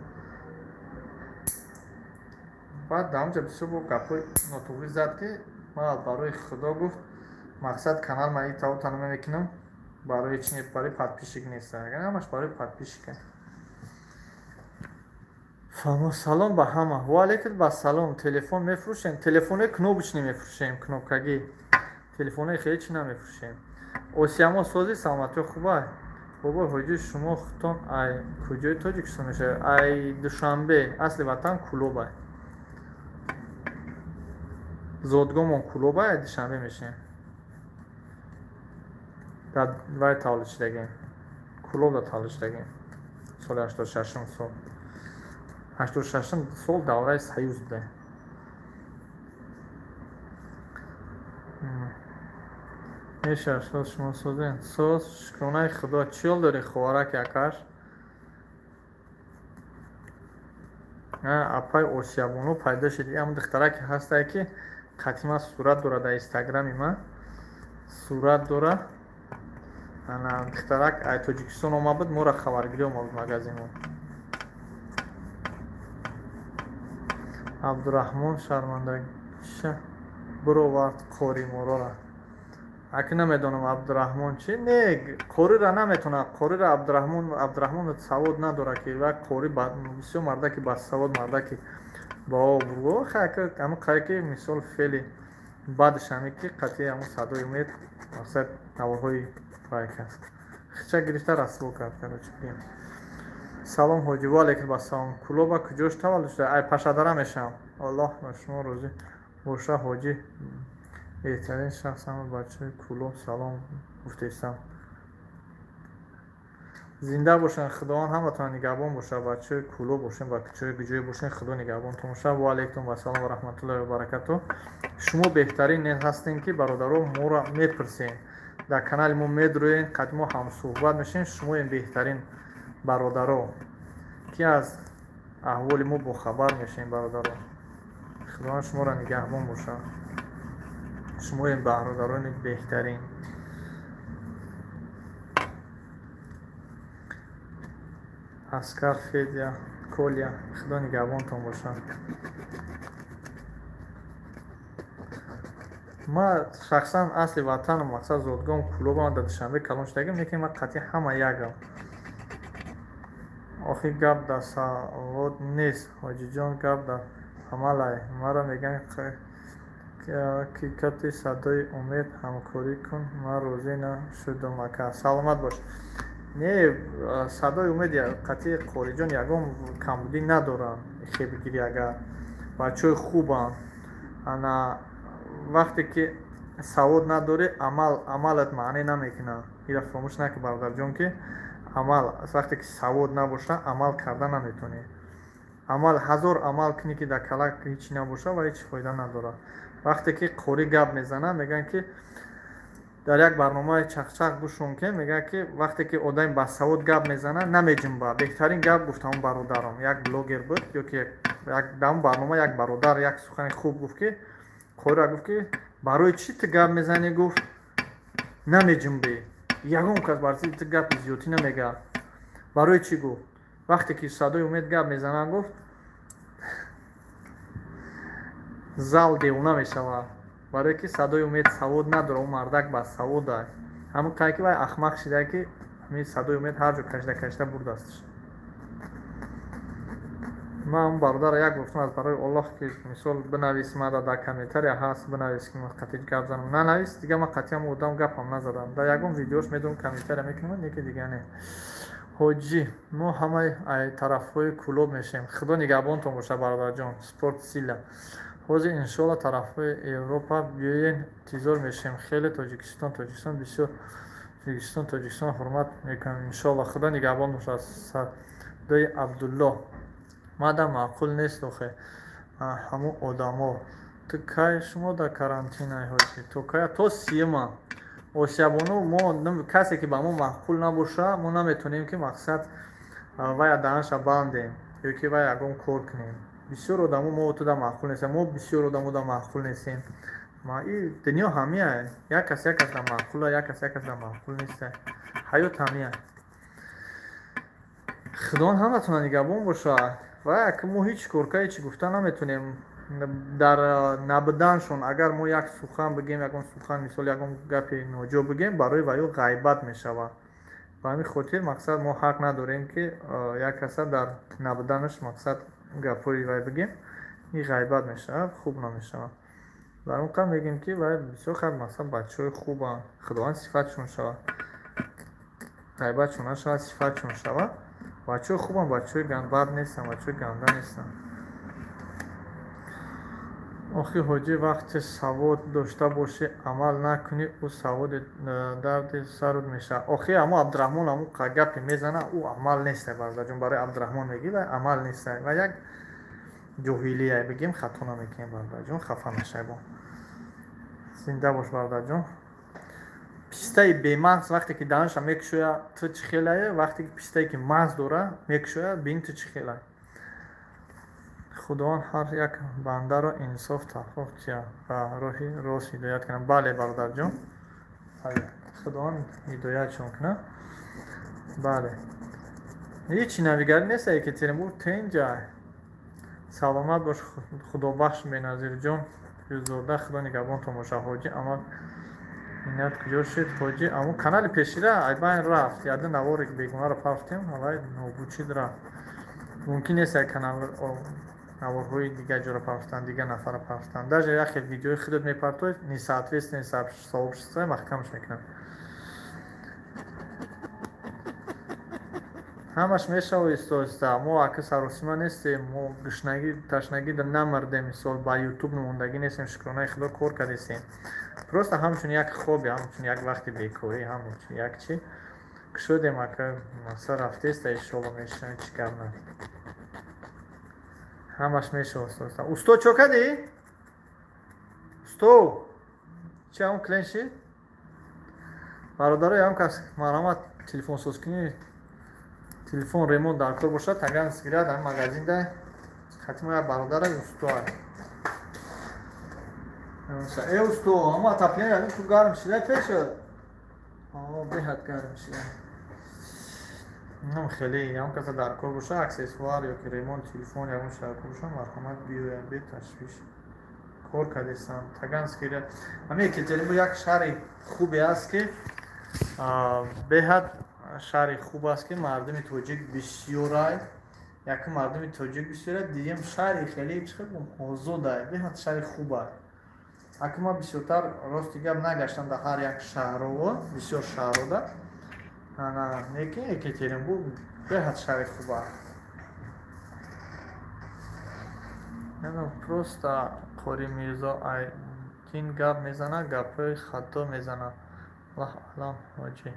Баъд дар ҳамҷа бисёр бо гапҳои нотуғрӣ зад, ки ман барои Худо гуфт, мақсад, канал ман и таву танама мекунам, барои чи не, барои подписчик нест, ҳамаш барои подписчика. Фаҳмо. Салом ба ҳама. Ва алейкум басалом. Телефон мефурӯшем? Телефонои кнопочный мефурӯшем, кнопкагӣ. Телефонои хеле чи намефурӯшем. Осиямо, сози, саломатиё хуба? Бобо ҳоҷи, шумо худтон ай куҷои Тоҷикистон мешавед? Ай Душанбе, асли ватан Кулобай, зодгоҳмон Кулобай, ай Душанбе мешавем. Дар вай таваллуд шудагем, Кӯлоб да таваллуд шудагем, соли 86-ум. Сол 86-ум сол давраи Союз буда. Мешавад, соз, шумо созен? Соз, шукронаи Худо. Чӣ ҳол дорӣ, ховараки акаш? Апай Осиябону пайдо шуд. Ҳамн духтараке ҳастае, ки қатъи ман сурат дорад, дар Инстаграми ман сурат дорад. Ана духтарак ай Тоҷикистон омад буд, моро хабаргирӣ омад буд магазинмо. Абдураҳмон шармандагиша бировард қори морора. Аки намедонам, Абдураҳмон чи не, қорира наметонад, қорира Абдураҳмон, Абдураҳмон савод надорад, ки ва қори бисёр мардаки басавод, мардаки ба обрӯ. Ҳамн қае ки мисол феъли баъдаш ҳаме ки қатъи ҳамн Садои Умед, мақсад, наворҳои вай кард, хича гирифта расво кард, короче. Салом, ҳоҷи. Ва алайкум ассалом. Кӯлоба куҷош таваллуд шуда? Ай Пашадара мешавам. Аллоҳ ба шумо розӣ боша, ҳоҷӣ, беҳтарин шахс. Ҳама бачаҳои Кӯлоб салом гуфтестам. Зинда бошанд, Худованд ҳаматон нигаҳбон бошад. Бачаҳои Кӯлоб бошем, ба кӯчаҳои куҷое бошем, Худо нигаҳбонтон бошад. Ва алайкум ассалом ва раҳматуллоҳи ва баракатуҳ. Шумо беҳтарин ҳастем, ки бародаро моро мепурсем, дар канали мо медурӯед, қад мо ҳамсӯҳбат мешавем. Шумоем беҳтарин бародаро, ки аз аҳволи мо бохабар мешавем. Бародаро, Худованд шуморо нигаҳбон бошад. Шумоем бародарони беҳтарин. Аскар, Федя, Коля, Худо нигаҳбонтон бошад. Ман шахсан асли ватанам, мақсад, зодгоҳам Кӯлобам, дар Душанбе калон шудагим, лекин ман қатъи ҳама якам. Охи, гап дар савод нест, ҳоҷиҷон, гап дар амалай. Маро мегӯянд, ки кати Садои Умед ҳамкорӣ кун, ман розӣ нашудам, ака. Саломат бош. Не, Садои Умед қатъи Қориҷон ягон камбудӣ надоранд. Хебгирӣ агар, бачаҳои хубанд. Ана вақте ки савод надорӣ, амал, амалат маъне намекунад. Ира фаромӯш накун, бародарҷон, ки амал, вақте ки савод набоша, амал карда наметавонӣ. Амал, ҳазор амал кунӣ, ки дар калак ҳеҷ набоша ва ҳеҷ фоида надорад. Вақте ки қорӣ гап мезанад, мегӯянд, ки дар як барномаи Чақчақ гӯшон, ки мегӯяд, ки вақте ки одами басавод гап мезанад, намеҷунбад. Беҳтарин гап гуфт ҳамон бародарам, як блогер буд ё ки дар ҳамон барнома як бародар як сухани хуб гуфт, ки қориро гуфт, ки барои чӣ ту гап мезанӣ, гуфт, намеҷунбӣ, ягон кас бар зидди ту гапи зиёдтӣ намегӯяд, барои чӣ? Гуфт, вақте ки Садои Умед гап мезанад, гуфт, зал девона мешавад, барое ки Садои Умед савод надорад, ӯ мардак басавод аст. Ҳамон қай ки вай ахмақ шида, ки ҳамин Садои Умед ҳар ҷо кашида кашида бурдастш. Ман ҳамон бародарро як гуфтам, аз барои Оллоҳ, ки мисол бинавис, мада дар комментария ҳаст, бинавис, ки ман қатъи гап занам. Нанавис, дига ман қатъи ҳамон одам гапам назадам. Дар ягон видеош медонам, комментария мекунам, неки дига не. Ҳоҷӣ, мо ҳамаи ай тарафҳои Кӯлоб мешавем. Худо нигаҳбонтон бошад, бародарҷон. Спорт сила. Ҳозир иншоалло тарафҳои Европа биёен, интизор мешавем. Хеле Тоҷикистон, Тоҷикистон бисёр, Тоҷикистон, Тоҷикистон ҳурмат мекунам. Иншоалло, Худо нигаҳбон бошад. Садои Абдулло мада маъқул нест охе ҳамун одамо. Ту кай, шумо дар карантинай, ҳоҷӣ? То кая? То 30-ма. Осиябону, мо касе ки ба мо маъқул набоша, мо наметавонем, ки мақсад, вай даҳанша бандем ё ки вай ягон кор кунем. Бисёр одамо мо туда маъқул нестем, мо бисёр одамо да маъқул нестем. И дунё ҳамия, як кас як кас да маъқула, як кас як кас да маъқул неста. Ҳаёт ҳамия. Худованд ҳаматона нигаҳбон бошад. Ва як мо ҳеҷ корка, ҳеҷ гуфта наметавонем. Дар набуданшон агар мо як сухан бигем, ягон сухан, мисол, ягон гапи ноҷо бигем, барои ваё ғайбат мешавад. Ба ҳамин хотир, мақсад, мо ҳақ надорем, ки як каса дар набуданаш, мақсад, гапҳои вай бигем. Ин ғайбат мешавад, хуб намешавад. Бар он қадр мегӯем, ки вай бисёр хаб, мақсад, бачаҳои хубанд, Худованд сифатшон шавад, ғайбатшон нашавад, сифатшон шавад. Бачаҳои хубанд, бачаҳои бад нестанд, бачаҳои ганда нестанд. Охи, ҳоҷӣ, вақте савод дошта бошӣ, амал накунӣ, ӯ саводи дарди сарут мешавад. Охи, амо Абдураҳмон аму гапе мезана, ӯ амал нестай, бародарҷон. Барои Абдураҳмон мегӣ, ва амал нестай, ва як ҷоҳилия бигем, хато намекунем, бародарҷон, хафа нашай. Бо зинда бош, бародарҷон. Пистаи бемағз вақте ки даҳанша мекушоя, ту чӣ хелае? Вақте ки пистае ки мағз дора мекушоя, бин, ту чӣ хелае. Худованд ҳар як бандаро инсоф тавфиқ диҳад ва роҳи рост ҳидоят кунад. Бале, бародарҷон, бале, Худованд ҳидоятшон кунад. Бале, ҳечи навигарӣ нест. Екатеринбург тенҷай. Саломат бош, Худобахш Беназирҷон Юзода, Худо нигаҳбонтон боша. Ҳоҷӣ, амал инат куҷо шуд, ҳоҷӣ? Аму канали пешира айбайн рафт, яда навори бегунаро пафтем, ҳавай нобуд шид, рафт. Мумкин нест як канал наворҳои дигар ҷоро пафтан, дигар нафарро пафтан. Даже яхе видеои худат мепартоед, несоответствие сообщества, маҳкамаш мекунад. Ҳамаш мешава оҳиста оҳиста. Мо ака саросима нестем, мо гушнагӣ ташнагӣ да намардем, мисол, ба Ютуб намондагӣ нестем, шукронаи Худо, кор кардестем. Просто ҳамчун як хобби, ҳамчун як вақти бекорӣ, ҳамчун як чи кушодем, ака. Мақсад рафтеста, иншолло, мешава, чӣ гап на, ҳамаш мешава оҳиста оҳиста. Усто, чо кардӣ, усто? Чи ҳамн клиент шид? Бародаро, ям кас марҳамат, телефонсозкунӣ, телефон ремонт дар кор бошад, Таганский ряд, ҳами магазинда хатима як бародара устоа. Э, усто, ама отопление ту гарм шида пешад, беҳад гарм шида. Нам хеле ям каса дар кор боша, аксессуар ё ки ремонт телефон ягон чи дар кор боша, марҳамат, биёяд, беташвиш кор кардестам. Таганский ряд, ҳами Екатеринбург як шаҳри хубе аст, ки беҳад шаҳри хуб аст, ки мардуми тоҷик бисёрай. Якум, мардуми тоҷик бисёрай, дуюм, шаҳри хеле чӣ озодай, беҳад шаҳри хубай. Ака, ман бисёртар, рости гап, нагаштам дар ҳар як шаҳрово, бисёр шаҳрода, ана лекин Екатеринбург беҳад шаҳри хуба. Просто Қори Мирзо Айдин гап мезана, гапҳои хато мезана. Аллоҳ аълам, ҳоҷӣ.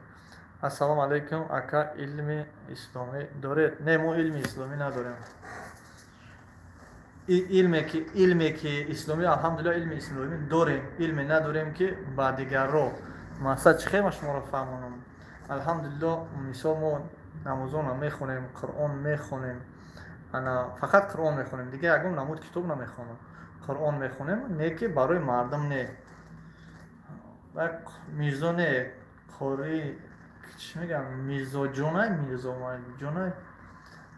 Ассалому алайкум, ака, илми исломӣ доред? Не, мо илми исломӣ надорем. Илме ки исломӣ, алҳамдулилла, илми исломӣ дорем, илме надорем, ки ба дигарро мақсад чӣ хел шуморо фаҳмонам. Алҳамдулилло, мисол, мо намозона мехонем, Қуръон мехонем, ана фақат Қуръон мехонем, дигар ягон намуд китоб намехонам. Қуръон мехонем, не ки барои мардум, не Мирзо, не қори, чӣ мегӯям, Мирзоҷонай, Мирзоҷонай,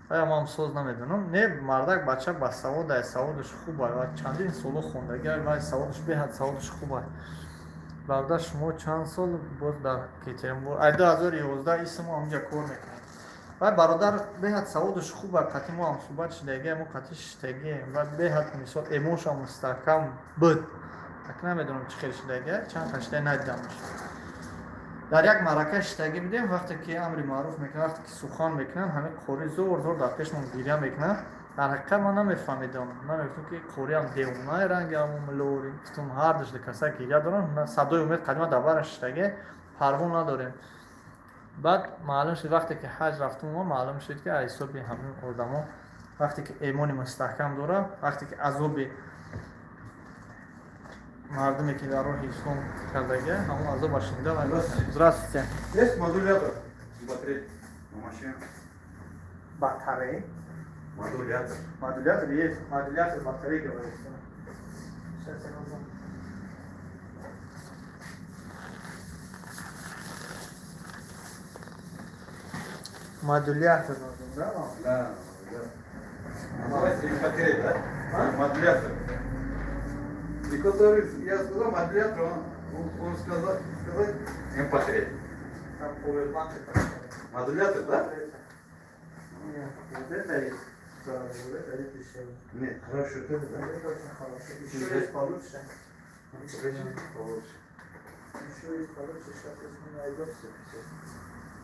ая ман соз намедонам. Не, мардак, бача басаводай, саводаш хубай ва чандин соло хондагиай ва саводаш беҳад, саводаш хубай. Бародар, шумо чанд сол боз дар Екатеринбург? Ай 2011 исмо ҳамҷа кор мекунем. Вай бародар беҳад саводаш хубай, қатъи мо ҳамсӯҳбат шидагиай, мо қатъи шиштагием ва беҳад, мисол, эмошам мустаҳкам буд. Ак намедонам, чӣ хел шидагиай, чанд қашидай надидамаш. Дар як маърака шиштагӣ будем, вақте ки амри маъруф мекунанд, вақте ки сухан мекунанд, ҳамин қори зор зор дар пешмон гиря мекунанд. Дар ҳақиқат ман намефаҳмидам, намегуфтам, ки қориам девонае, ранги ҳамон милори, гуфтам, ҳардуш каса гиря доранд, садои умед қадима дар бараш шиштагӣ, парво надорем. Баъд маълум шуд, вақте ки ҳаҷ рафтум, мо маълум шуд, ки аз ҳисоби ҳамин одамо, вақте ки эмони мустаҳкам дорад, вақте ки азоби мардуме ки дар роҳи ислом кардагия, ҳамон азоба шунида. Здравствуйте. Есть модулятор батарей на машине? Батареи? Модулятор. Модулятор есть, модулятор батареи, говорится. Сейчас я возьму. Модулятор нужен, да, вам? Да, да. Называется батарея, да? А? Модулятор. И который, я сказал модулятор, он сказал MP3. Там powerbank. Модулятор, да? Нет, вот это есть. Да, вот это есть дешевле. Нет, хорошо, это да? Вот это очень хорошо. Еще есть получше. Покажи получше. Еще есть получше, сейчас если мы найдем все.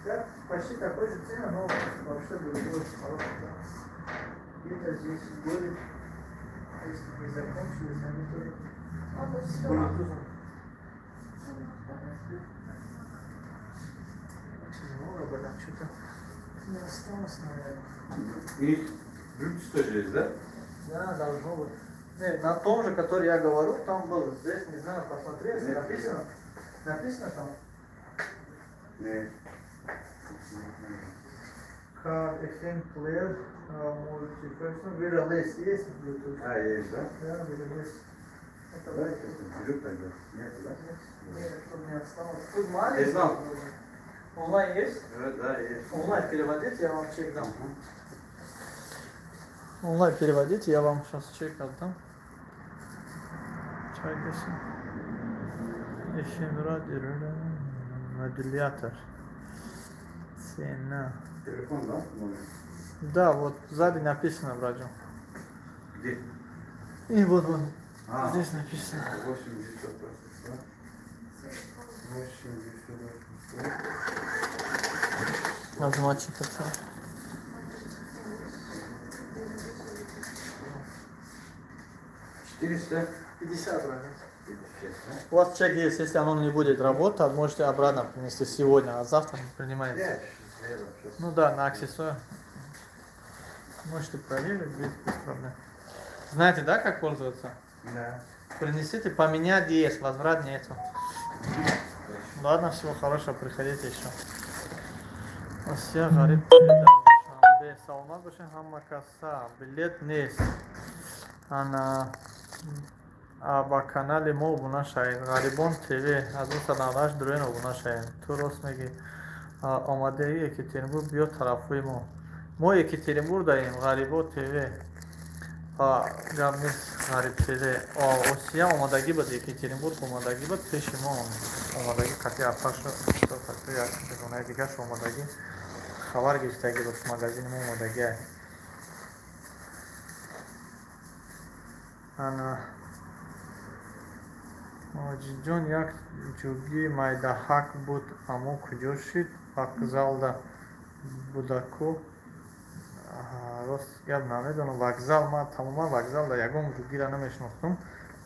Да, почти такой же цены, но вообще другой хороший. Да. Где-то здесь горит. Если не закончились, они тоже Он с всё. Bluetooth. Очень много было, что-то не осталось, наверное. У них Bluetooth тоже есть, да? Да, должно быть. Не, на том же, который я говорю, там был. Здесь, не знаю, посмотри, если Нет, написано. Написано там. Нет. Car FM player, multifunction, wireless есть Bluetooth. А, есть, да? Да, wireless. Это Давай сейчас беру тогда. Нет, да? Нет, тут не осталось. Тут маленький. Я знал. Онлайн есть? Да, есть. Онлайн переводите, я вам чек дам. Онлайн переводите, я вам сейчас чек отдам. Чай десен. FM радио, модулятор. Цена. Телефон, да? Номер? Да, вот сзади написано, братья. Где? И вот, вот. А. Здесь написано. 8 922. 8 922. Нажимать это. 450, 50, братья. да? У вас чек есть, если оно не будет работать, можете обратно принести сегодня, а завтра не принимается. Я сейчас, сейчас. Ну да, на аксессуар. Можете проверить, без проблем. Знаете, да, как пользоваться? Да. Принесите, поменять есть, возврат нету. Ладно, всего хорошего, приходите еще. Осия Ғариб, саломат бошед ҳама каса. Билет нест. Ана ба канали мо обуна шавед. Ғарибон ТВ 1998 дуроин обуна шавед. Ту рост мегӣ. Омадаи Екатеринбург, биё тарафҳои мо. Мо Екатеринбург даем, Ғарибо ТВ. Гап нест, Ғариб ТВ. Осия омадагӣ буд, Екатеринбург омадагӣ буд, пеши мо омадагӣ, қатъи апашу қатъи як дугонаи дигарш омадагӣ, хабар гирифтагӣ буд, магазини мо омадагӣ. Ана Моҷидҷон, як ҷугӣ майдаҳак буд, аммо куҷо шид? Вокзалда будаку. Рост гап, намедонам. Вокзал, ман тамоман вокзалда ягон ҷугира намешинохтум,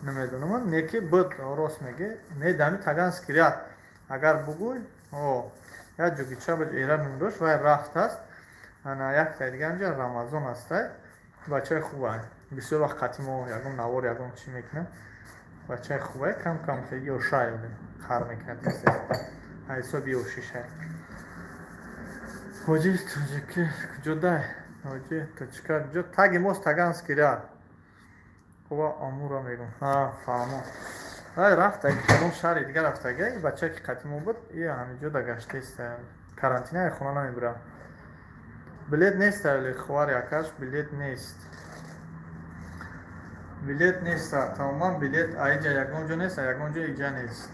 намедонам, не ки буд, рост меге, не, дами Таганский ряд агар бугӯй, о, як ҷугича буд, эра ном дошт, вай рафтааст. Ана якта дига инҷа Рамазон ҳастай, бачаи хубай, бисёр вақт қатъи мо ягон навор, ягон чӣ мекунад, бачаи хубай, кам кам ёшай қар мекунад, ҳисоби ёшишай. Ҳоҷи тоҷики куҷо дай? Ҳоҷи точка куҷо? Таги мост, Таганский ряд. Ова Амура мегум. Ҳа, фаҳмо. Вай рафта, кадом шаҳри дигар рафтага, и бачае ки қатъи мо буд, и ҳамиҷо да гаштаист. Карантина, хона намебурам. Билет нест, али ховари акаш, билет нест. Билет нест, тамоман билет аиҷа ягон ҷо нест, ягон ҷо иҷа нест.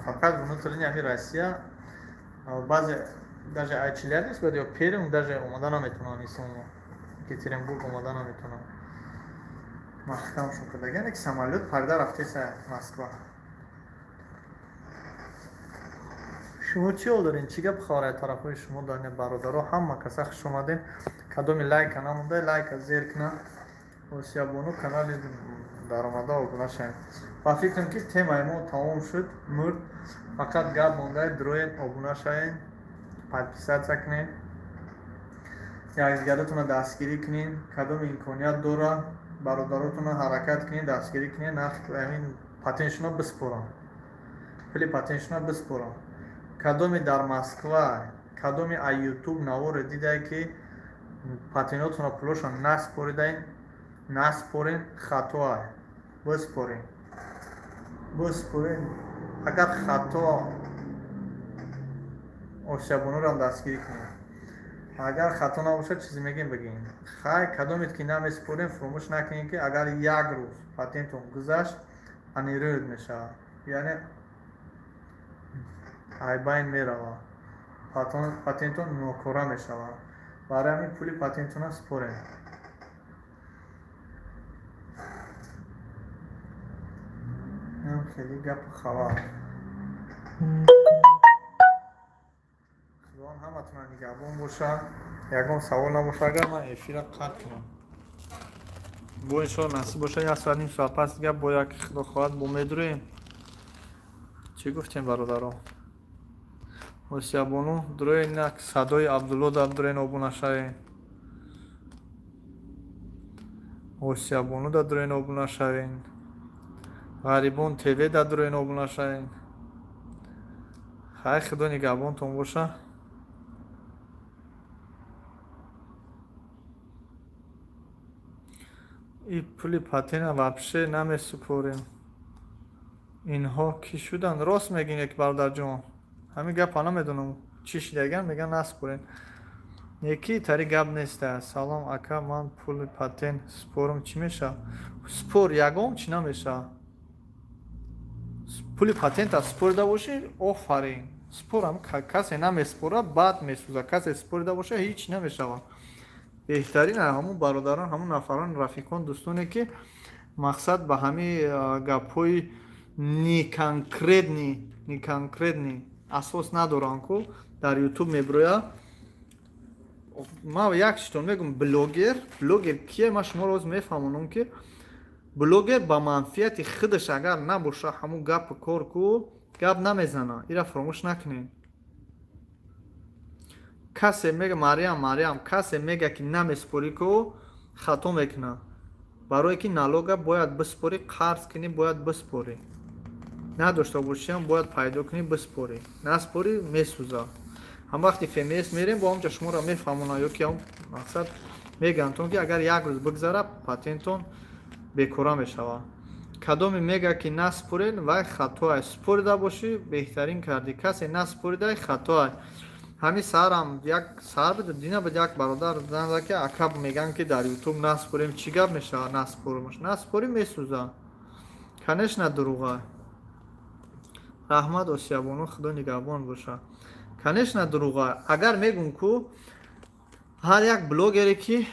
Фақат внутренний ҳами Россия, баъзе даже ай Челябинск бад ё Перм даже омада наметавонанд инсонҳо. Екатеринбург омада наметавонанд. Маҳкамшон карда. Яъне ки самолёт парда рафтеса Москва. Шумо чӣ ҳол дорем? Чӣ гап хабар тарафҳои шумо дорем, бародаро? Ҳама каса хуш омадем. Кадоми лайка намонда, лайка зер кина. Осиябону канали даромада обуна шавем. Ба фикрам, ки темаи мо тамом шуд, мурд. Фақат гап монда, дроен обуна шавем, подписаться кунем, якдигаратонро дастгирӣ кунем. Кадом имконият дора, бародаротонро ҳаракат кунем, дастгирӣ кунем, нарх ҳамин патентшуно биспорам, пули патентшуно биспорам. Кадоме дар Москва, кадоме а Ютуб наворе дидае, ки патентотонро, пулошон наспоридаен, наспорен, хатоа. Биспорем, биспорем. Агар хато, осиябонорам дастгирӣ кунем. Агар хато набошад, чизе мегем, бигем. Хай, кадомет ки намеспорем, фуромӯш накунем, ки агар як рӯз патентон гузашт, аннулировать мешавад, яъне айбайн меравад, патентон нокора мешавад. Барои ҳамин пули патентона спорем. Инам хеле гапу хабар. Худованд ҳаматона нигаҳбон бошад. Ягон савол набошад, агар ман эфира қатъ кунам. Бо иншоалло насиб боша, як соат, ним соат пас дига бо як, худо хоҳад, бо медурем. Чӣ гуфтем, бародаро? Осиябону, дурои нак садои Абдулло дар дурои обуна шавем. Осиябону дар дурои обуна шавем. Ғарибон ТВ дар дурои обуна шавем. Хай, худо нигаҳбонтон боша. И пули патена вообще намесупорем. Инҳо кӣ шуданд? Рост мегӯем, як бародарҷон, ҳамин гапа намедонам чӣ шидаган, меган наспорем. Неки тари гап неста. Салом, ака, ман пули патент спорам, чӣ мешавад? Спор, ягон чӣ намешавад. Пули патента спорида бошӣ, офарин. Спорам, касе намеспора, бад месӯза. Касе спорида боша, ҳеҷ намешавад. Беҳтарин ҳамун бародарон, ҳамун нафарон, рафиқон, дӯстоне, ки мақсад ба ҳамин гапҳои неконкретный асос надоранд ку дар Ютуб мебирояд. Ман як чизтон мегӯм: блогер кие? Ман шуморо ҳозир мефаҳмонам, ки блогер ба манфиати худаш агар набоша, ҳамун гапу кор ку гап намезана. Ира фаромӯш накунед. Касе мега, Мариям, Мариям, касе мега, ки намеспорӣ ку, хато мекунад, барое ки налога бояд биспорӣ, қарз кунӣ, бояд биспорӣ, надошта бошиам, бояд пайдо кунӣ, биспорӣ. Наспорӣ, месӯза. Ҳам вақти ФМС мерем, бо ҳамҷа шуморо мефаҳмонад ё ки ҳам мақсад мегӯянд, ки агар як рӯз бигзара, патентон бекора мешавад. Кадоме мега, ки наспоред, вай хатоай. Спорида бошӣ, беҳтарин кардӣ. Касе наспоридай, хатоай. Ҳамин саҳарам, як саҳар буд, дина буд, як бародар занг зад, ки ака, мегӯянд, ки дар Ютуб наспорем, чӣ гап мешавад? Наспорумаш, наспорӣ, месӯза. Конечно, дурӯға. Раҳмат, Осиябону, худо нигаҳбон боша. Конечно, дурӯға. Агар мегӯм ку, ҳар як блогере, ки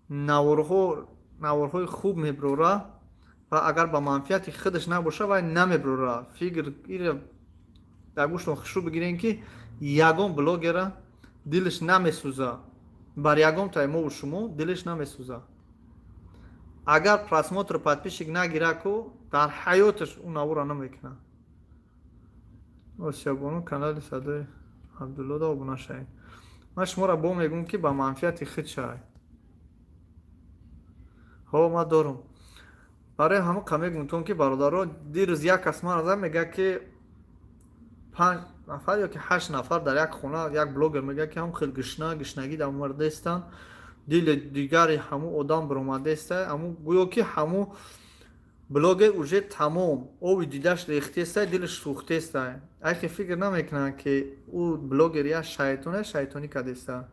наворҳои хуб мебирора ва агар ба манфиати худаш набоша, вай намебирора. Фикр ира дар гӯштон хушрӯ бигирем, ки ягон блогера дилаш намесӯза бар ягон таи мову шумо, дилаш намесӯза. Агар просмотр, подписчик нагира ку, дар ҳаёташ ӯ навора намекунад. Осиябону, канали садои Абдуллода обуна шавед. Ман шуморо бо мегӯм, ки ба манфиати худ шавед. Ҳо, ман дорум. Барои ҳамон қа мегӯм, ки бародаро, дирӯз як кас ман зад, мегӯяд, ки панҷ нафар ё ки ҳашт нафар дар як хона, як блогер мегӯяд, ки ҳам хел гушна, гушнагӣ дар мурдаистанд, дили дигари ҳамун одам баромадаиста. Ҳамун гӯё ки ҳамун блогер уже тамом оби дидаш рехтеста, дилаш сӯхтеста. Айхе фикр намекунанд, ки ӯ блогер як шайтоне, шайтонӣ кардеста.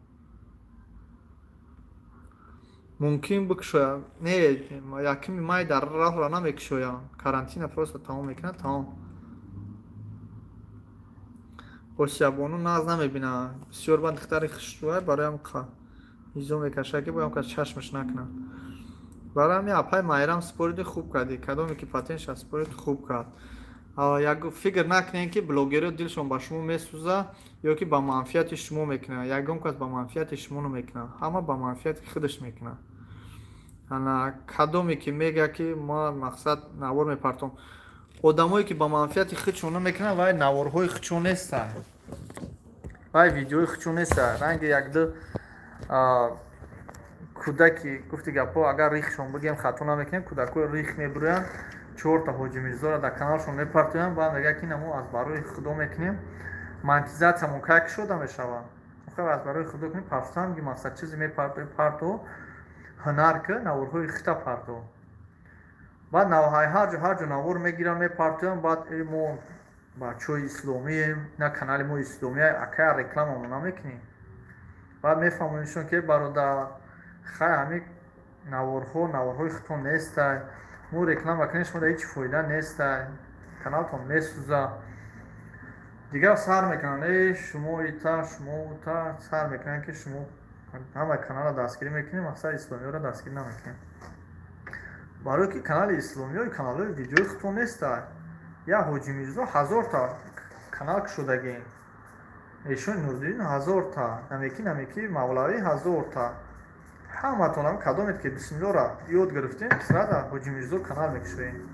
Мумкин бикушояд? Не, якуми май дар роҳро намекушоянд, карантина просто тамом мекунад, тамом. Осиябону нағз намебинад бисёр, банд духтари хушрӯя, бароям низом мекашад, ки боям кас чашмаш накунад. Барои ҳамин, апай Майрам, спориди, хуб кардӣ. Кадоме ки патентша спорид, хуб кард. Як фикр накунед, ки блогерҳо дилшон ба шумо месӯза ё ки ба манфиати шумо мекунад. Ягон кас ба манфиати шумо намекунад, ҳама ба манфиати худаш мекунад. Ана кадоме ки мегӯяд, ки ман мақсад навор мепартом, одамое ки ба манфиати худшон намекунанд, вай наворҳои худшон нестанд, вай видеои худшон нестанд. Ранги якду кӯдаки, гуфти гапҳо, агар рихшон бигем, хато намекунем, кӯдакҳои рих мебурӯянд, чорта Ҳоҷи Мирзоро дар каналшон мепартоянд, баъд мегӯяд, ки мо аз барои худо мекунем, монетизатсиямон кай кушода мешавад? Аз барои худо кунем, партоам ки мақсад чизе мепартои, парто, ҳунар ки наворҳои хита парто. Баъд ҳар ҷо навор мегиранд, мепартоянд. Баъд мо бачаҳои исломием, на канали мо исломия, акая рекламамо намекунем. Баъд мефаҳмонишон, ки бародар, хай, ҳамин наворҳо наворҳои худтон нестай, мо реклама кунем, шумо ҳеҷ фоида нестай, каналтон месӯза. Дигар сар мекунанд: э, шумо ита, шумо ута. Сар мекунанд, ки шумо ҳама каналро дастгирӣ мекунем, мақсад исломиёро дастгирӣ намекунем, барое ки канали исломиё каналҳои видеои худтон нестай. Як Ҳоҷи Мирзо ҳазорта канал кушодагем, эшон Нуриддин ҳазорта, намеки намеки Мавлавӣ ҳазорта. Ҳаматонам кадомед, ки бисмиллоро ёд гирифтем, сразу Ҳоҷи Мирзо канал мекушоем.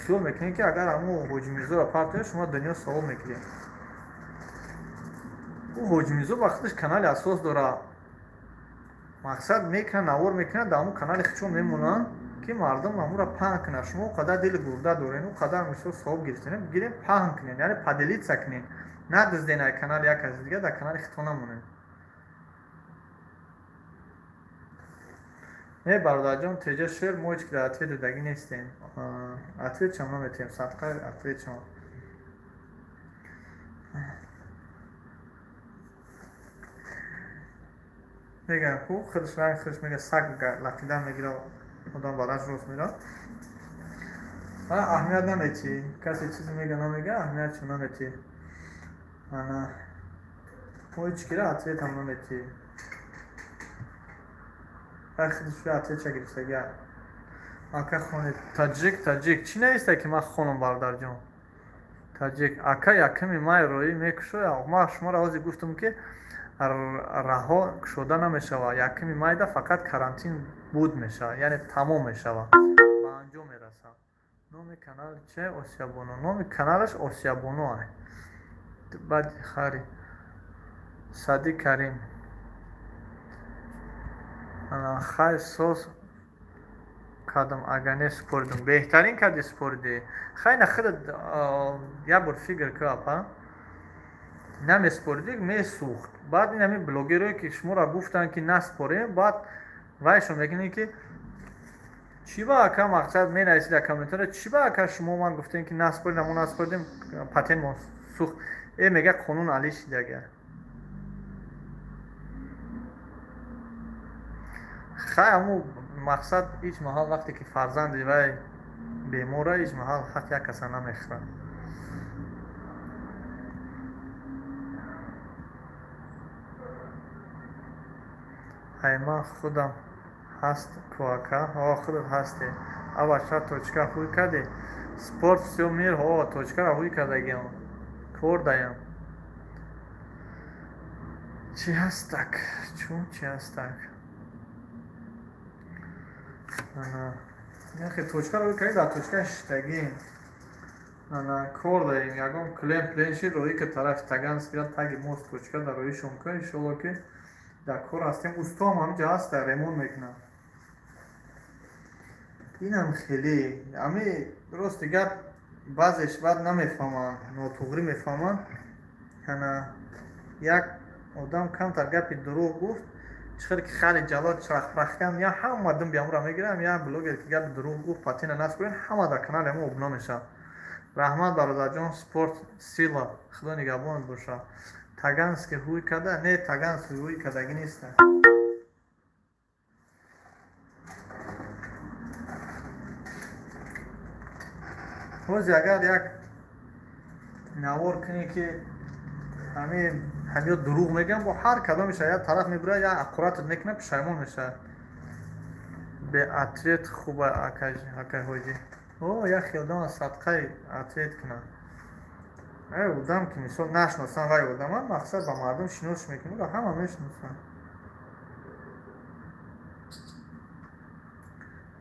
Хиёл мекунем, ки агар ҳамо Ҳоҷи Мирзоро партоем, шумо дунё савол мекунед. Ӯ Ҳоҷи Мирзо ба худаш канали асос дорад. Мақсад мекунад, навор мекунад, дар ҳамун канали худшон мемонанд, ки мардум ҳамуро паҳн кунад. Шумо о қадар дили гурда дорен, о қадар мисол савоб гирифтем, гирем, паҳн кунем, яъне поделиться кунем. Надизден ай канали як каси дига, дар канали худтон намонем. Не, бародарҷон, теҷа шер, мо ҳеч ки дар ответ додагӣ нестем. Ответ чам наметиҳем, садқа ответ чам. Мегӯям ку, худаш ранг худаш мега, саг лақидан мегира, одам бараш рост мера. Аҳамият наметиҳӣ. Касе чизе мега, намега, аҳамият чам наметиҳӣ. Ана мо ҳеч кира ответ ҳам наметиҳӣ. Худаш ответ ча гирифтагия. Ака, хонед. Таҷик, таҷик чӣ нависта, ки ман хонам, бародарҷон? Таҷик ака, яками май роӣ мекушоя? Ман шуморо ҳозир гуфтам, ки раҳо кушода намешавад. 1-уми майда фақат карантин буд мешавад, яъне тамом мешавад, ба анҷом мерасад. Номи канал че? Осиябоно. Номи каналаш Осиябоно ай. Баъди хари Сади Карим. Хай, соз кардам, агар не супоридум. Беҳтарин карди, супоридӣ. Хай, на худат як бор фикр ку, апа, намеспоридӣ, месӯхт. Баъд ин ҳамин блогерое, ки шуморо гуфтанд, ки наспорем, баъд вайшон мекунед, ки чӣ ба ака, мақсад менависед дар комментария, чӣ ба ака, шумо ман гуфтем, ки наспоридам, мо наспоридем, патент сӯхт. Э, мега, қонун али шидага. Хай, ҳамун мақсад, ҳеҷ маҳал вақте ки фарзанди вай бемора, ҳеҷ маҳал ҳақ як каса намехӯрад. Ай, ман худам ҳаст ку, ака. Ҳо, худат ҳасте. Абаша, точка ҳуй кардӣ? Спорт всё мир. Ҳо, точкаро ҳуй кардагиам, кор даям. Чӣ ҳастак, чун чӣ ҳастак? Яхе, точкаро ҳуй кардӣ, дар точка шиштагӣ. Ана, кор даем. Ягон клем плен шид, роҳӣ ки тарафи Таганский, таги мост, точка дар роҳишон ка. Иншолло, ки дар кор ҳастем. Устоам ҳаминҷа ҳаста, ремонт мекунам. Инам хеле ами рости гап, баъзеш баъд намефаҳманд, нотуғрӣ мефаҳманд. Ана як одам камтар гапи дурӯғ гуфт, чӣ хеле ки хари ҷалод чархпарах кан, я ҳама дум биамура мегирам. Я блогер ки гапи дурӯғ гуфт, патина насбурен, ҳама дар канали мо обуна мешавад. Раҳмат, бародарҷон, спорт сила, худо нигаҳбонат бошад. Таганский ҳуй карда? Не, Таганский ҳуй кардагӣ неста. Ҳози агар як навор кунӣ, ки ҳамиё дурӯғ мегӯям, бо ҳар кадомеша як тараф мебурад, як аккуратат мекунад, пушаймон мешавад. Беответ хуба, акай ҳоҷӣ. О, як хелдам аз садқаи ответ кунад. Ай одам ки мисол нашиносанд, вай одама мақсад ба мардум шинос мекунад, ҳама мешиносанд,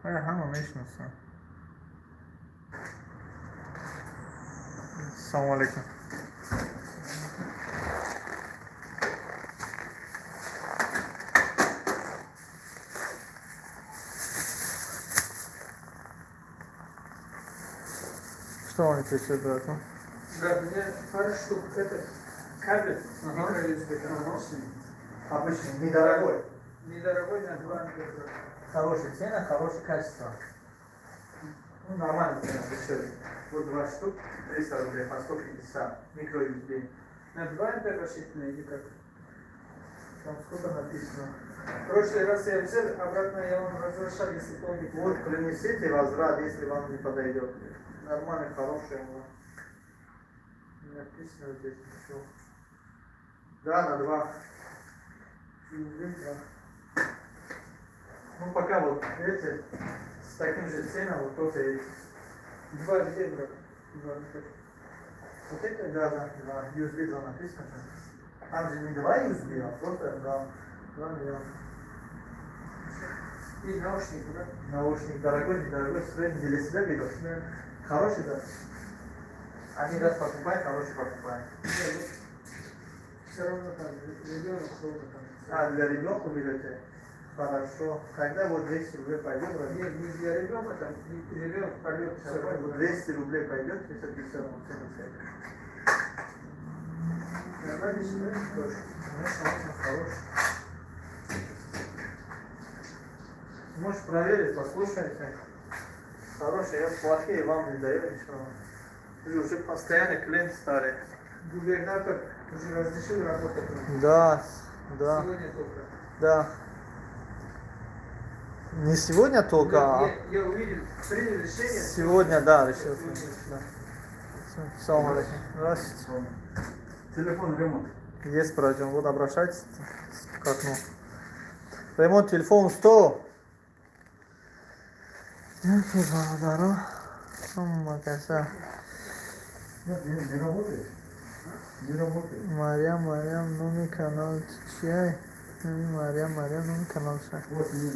вай ҳама мешиносанд. Ассалому алайкум. Что вам интересует, братан? Да, мне пару штук этот кабель micro USB обычный. Обычный, недорогой. Недорогой, на 2 ампера. Хорошая цена, хорошее качество. Ну, нормальная цена, дешевле. Вот два штук, 300 рублей, по 150, микро USB. На 2 ампера рассчитано или как? Там сколько написано? В прошлый раз я взял, обратно я вам возвращал, если помните. Вот, принесите возврат, если вам не подойдет. Нормальный, хороший. Вот. Не написано здесь ничего. Да, на два. Да. Ну, пока вот эти, с таким же ценом, вот только эти. Два где, брат? 2 ампера. Вот это, да, да, USB 2 написано же. Там же не два USB, а просто два, 2 миллиона. И наушник, да? Наушник дорогой, недорогой, средний, для себя берешь? Да. Хороший, да? Один раз покупай, хороший покупай. Все равно там ребенок ровно там. А, для ребенка берете? Хорошо. Тогда вот 200 рублей пойдет, вроде? Нет, не для ребенка, там ребенок пойдет все равно. 200 рублей пойдет, 350 он цену стоит. Нормально, да? Тоже. Конечно, очень хороший. Можешь проверить, послушайте. Хорошие, я плохие вам не даю ничего. Вы уже постоянно клиент стали. Губернатор уже разрешил работать нам. Да, да, Сегодня только. да. Не сегодня только, а Я увидел, принял решение. Сегодня, да, решил. Да. Салам алейкум. Здравствуйте. Телефон ремонт. Есть, пройдем. Вот обращайтесь к окну. Ремонт телефон 100. Бародаро. Каса. Нет, не работает. Не работает. Марьям, Марьям, номи канал чия? Номи Марьям, Марьям, номи канал чия? Вот, не.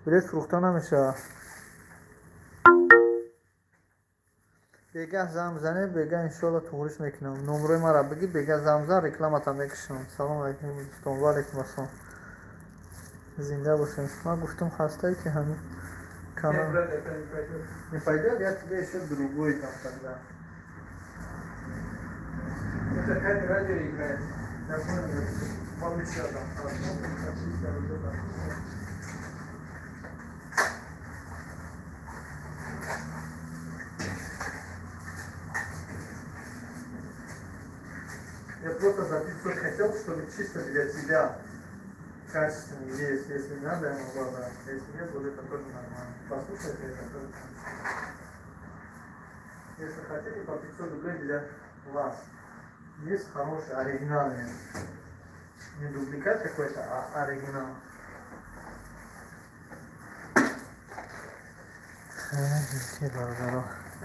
Билет фурӯхта намешавад. Бегаҳ занг бизанед, бегаҳ иншоалло туғриш мекунам. Номрои маро бигӣ, бегаҳ занг бизан, рекламатам мекушам. Салом алейкум, дӯстон. Ва алейкум ассалом. Зинда бошед. Ман гуфтам хастае ки ҳамин канал. Нет, брат, это не пойдет. Не пойдет, я тебе еще другой дам тогда. Это как радио играет. Я понял, вам еще дам. Хорошо, чисто уже там. Я просто за 500 хотел, чтобы чисто для тебя качественный есть. Если надо, я могу отдать. Если нет, вот это тоже нормально. Послушайте, это тоже нормально. Если хотите, по 500 рублей для вас. Есть хороший, оригинальный. Не дубликат какой-то, а оригинал.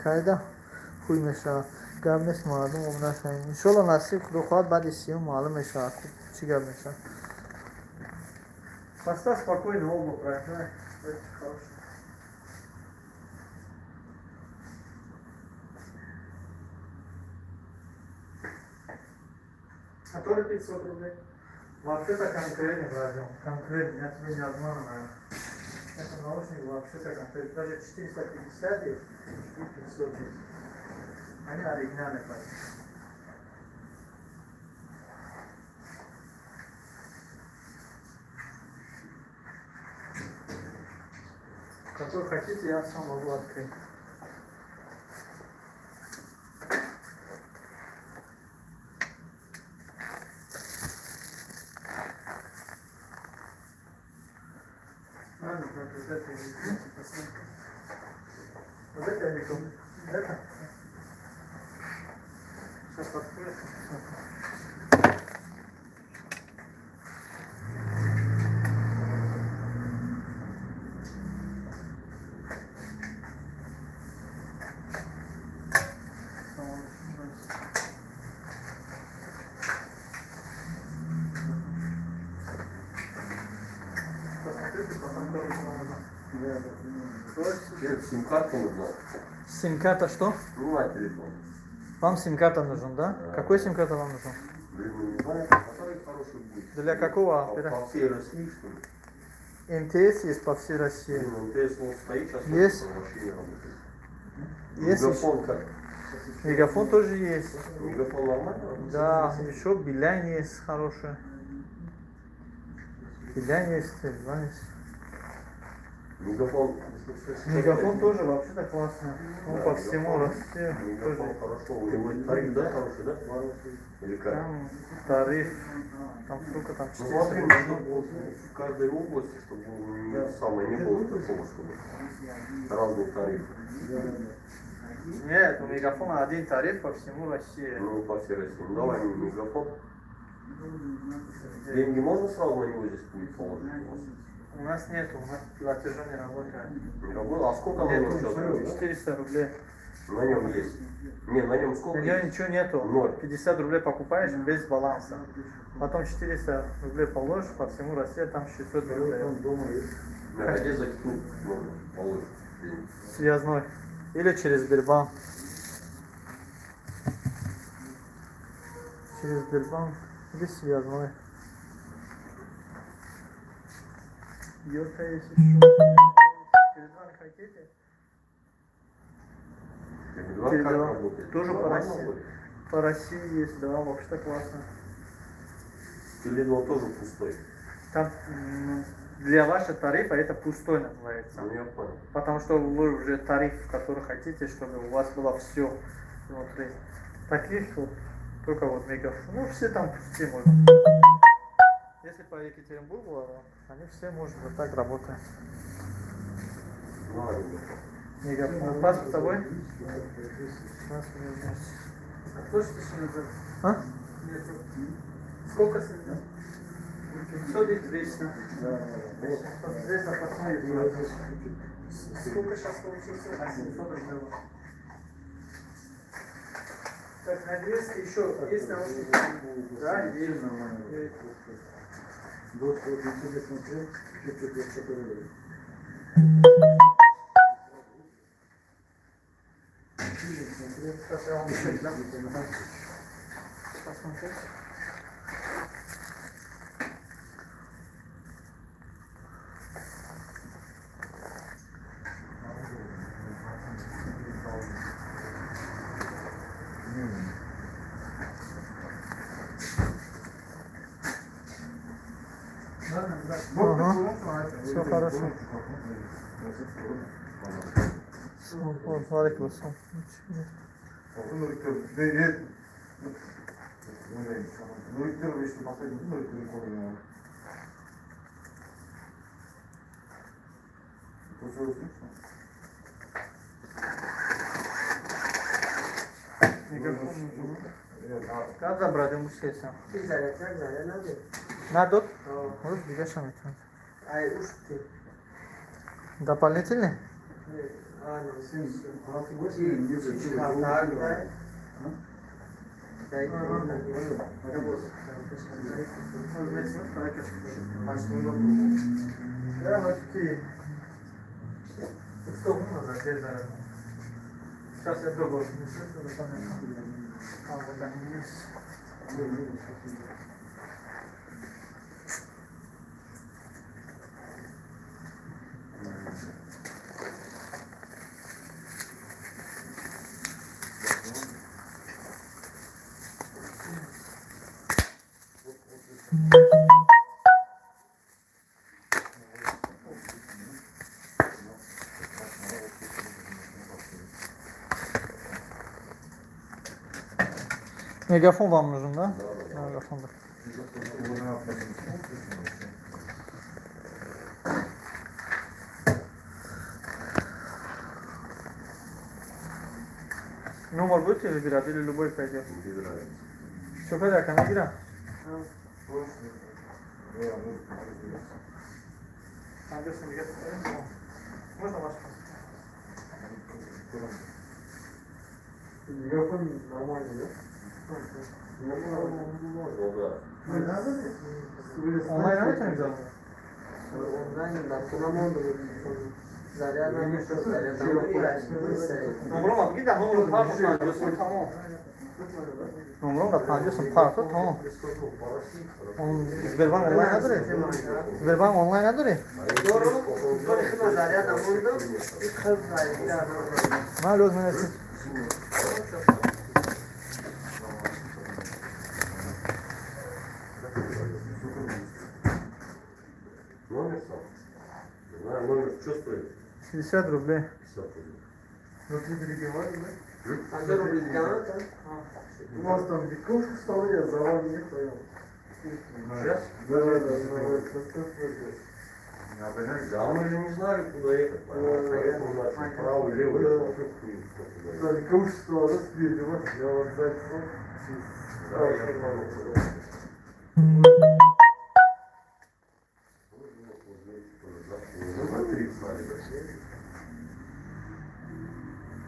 Кайда хуй мешавад. Гап нест, мардум об нашавем. Иншолло, насиб худо хоҳад, баъди сиюм маълум мешавад, чӣ гап мешавад. Поставь спокойно оба, правильно? Это хорошо. А тоже 500 рублей. Вообще-то конкретно возьмем. Конкретно, я тебя не обманываю. Это наушник вообще-то конкретно. Даже 450 есть и 500 есть. Они оригинальные почти. Какой хотите, я сам могу открыть. Ладно, брат, вот это возьмите, посмотрим. Вот это или то? Это? Сейчас открою. Посмотрите, потом тоже можно. Нет, сим-карта нужна. Сим-карта что? Ну, на телефон. Вам сим-карта нужен, да? Да. Какой сим-карта вам нужен? Блин, ну не знаю, который хороший будет. Для какого По всей России, что ли? МТС есть по всей России. Блин, МТС вот стоит, сейчас Есть. он вообще не работает. Есть Мегафон как? Мегафон тоже есть. Мегафон нормально работает? Да, еще Билайн есть хороший. Билайн есть, Билайн есть. Мегафон. Мегафон тоже вообще-то классно. Он Да, по всему Мегафон. России Мегафон тоже. хорошо. У него тариф, да, хороший, да? Или как? Там тариф, там сколько там, Ну 400 смотри, рублей. чтобы вот в каждой области, чтобы не, самое, не было такого, чтобы разные тарифы. Нет, у Мегафона один тариф по всему России. Ну, по всей России. Ну, давай Мегафон. Деньги можно сразу на него здесь будет положить у вас? У нас нет, у нас платежа не работает. Не работает? А сколько на Нет, него сейчас? 400 рублей. На нем есть. Не, на нем сколько У него есть? ничего нету. Ноль. 50 рублей покупаешь без баланса. Потом 400 рублей положишь, по всему России там 600 рублей. Там дома есть. На где закинуть можно положить деньги? Связной. Или через Сбербанк. Через Сбербанк или связной. Йота есть еще. Теле2 не хотите? Теле2 как Теле2. работает? Тоже по Нормально России. работает? По России есть, да, вообще классно. Теле2 тоже пустой. Там для вашего тарифа это пустой называется. Ну я понял. Потому что вы уже тариф, который хотите, чтобы у вас было все внутри. Таких вот, только вот мегафон. Ну, все там пустые можно. Если по Екатеринбургу, они все может вот так работают. Ну, ладно. Мегафон. Паспорт с собой? Паспорт у нас. А кто что надо? А? Нет. Сколько с ним? 500 и 200. Вот здесь запасной есть. Сколько сейчас получится? А, 700 рублей. Так, на 200 еще есть наушники? Да, есть. Нормально. Вот, вот, на тебе смотрел, чуть-чуть я что-то говорю. Сейчас я вам еще дам. Посмотреть. Ага. Все хорошо. Вот, алейкум ассалам. Ну, первый, что последний, ну, это прикольно. Это все слышно? Микрофон. Как забрать ему сессию? Чӣ заряд, як заряд надо? Надо? Вот дигаша метавонад. Ай, уж ты. Дополнительный? А, ну, 28, Чи картак, да? Дай, Да, вот такие. Что можно за здесь заряд? Сейчас я другой принесу, чтобы понять. А, вот они есть. Мегафон вам нужен, да? Да, да. Мегафон, да. Номер будете выбирать или любой пойдет? Без разницы. Что, когда камера? Можно ваш? Мегафон нормальный, да? Ну, можно, да. Онлайн работаем взял? Онлайн, да, кунамон, заряд, заряд, Номером отгида, номер 2 тамом. Номером да 50 пар то тамом. Он Сбербанк онлайн надори? Сбербанк онлайн надори? заряд намондам, хыз заряд. Ман лоз менасид. Номер сам. Не знаю, номер что стоит? 50 рублей. 50 рублей. 50 рублей да? У вас там бекошка в столе, я за вами ехал. Сейчас? Да, да, да. Да, мы же не знали, куда ехать. Поэтому начали право, лево, я смотрю, хуй, кто куда ехать. Да, бекошка стола, да, спереди, вот, я вот сзади стол. Да, я понял, куда ехать. Ну, вот, вот, знаете, тоже, да, ну, три стали, да.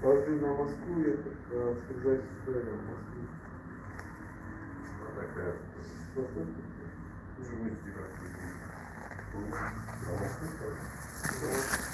Должны на Москву ехать, сказать, что это в Москву. Она такая. Во сколько? Что мы сделать? На Москву, так? Да.